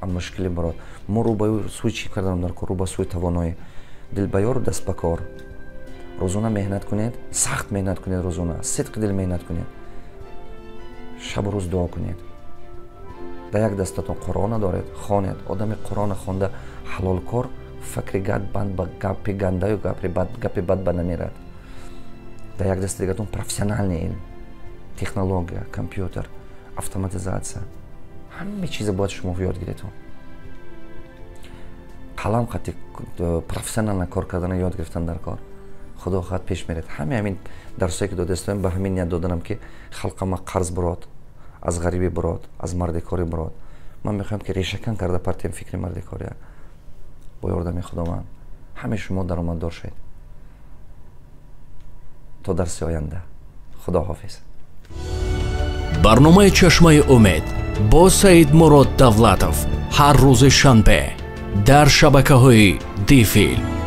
мушкили бирод. Мо рӯ ба сӯи чӣ карданам дар кор? Рӯ ба сӯи тавоноӣ, дилбаёру даст ба кор. Рӯзона меҳнат кунед, сахт меҳнат кунед, рӯзона сидқи дил меҳнат кунед, шабу рӯз дуо кунед. Дар як дастатон Қуръона доред, хонед. Одами Қуръона хонда, ҳалолкор, фикри гап банд ба гапи гандаю гапи бад ба намерад. Дар як дасти дигатон профессиональный илм, технология, компютер, автоматизация, ҳама чиза бояд шумо ёд гиретон. Қалам қати профессионально кор кардана ёд гирифтан дар кор. Худо хоҳад, пеш меред. Ҳаме ҳамин дарсое ки додаистоем, ба ҳамин ният доданам, ки халқама қарз бирод, аз ғарибӣ бирод, аз мардикорӣ бирод. Ман мехоҳам, ки решакан карда партиям фикри мардикория. Бо ёрдами Худованд ҳаме шумо даромаддор шавед. То дарси оянда, худо ҳофиз. Барномаи «Чашмаи умед» бо Саидмурод Давлатов ҳар рӯзи шанбе дар шабакаҳои Дифилм.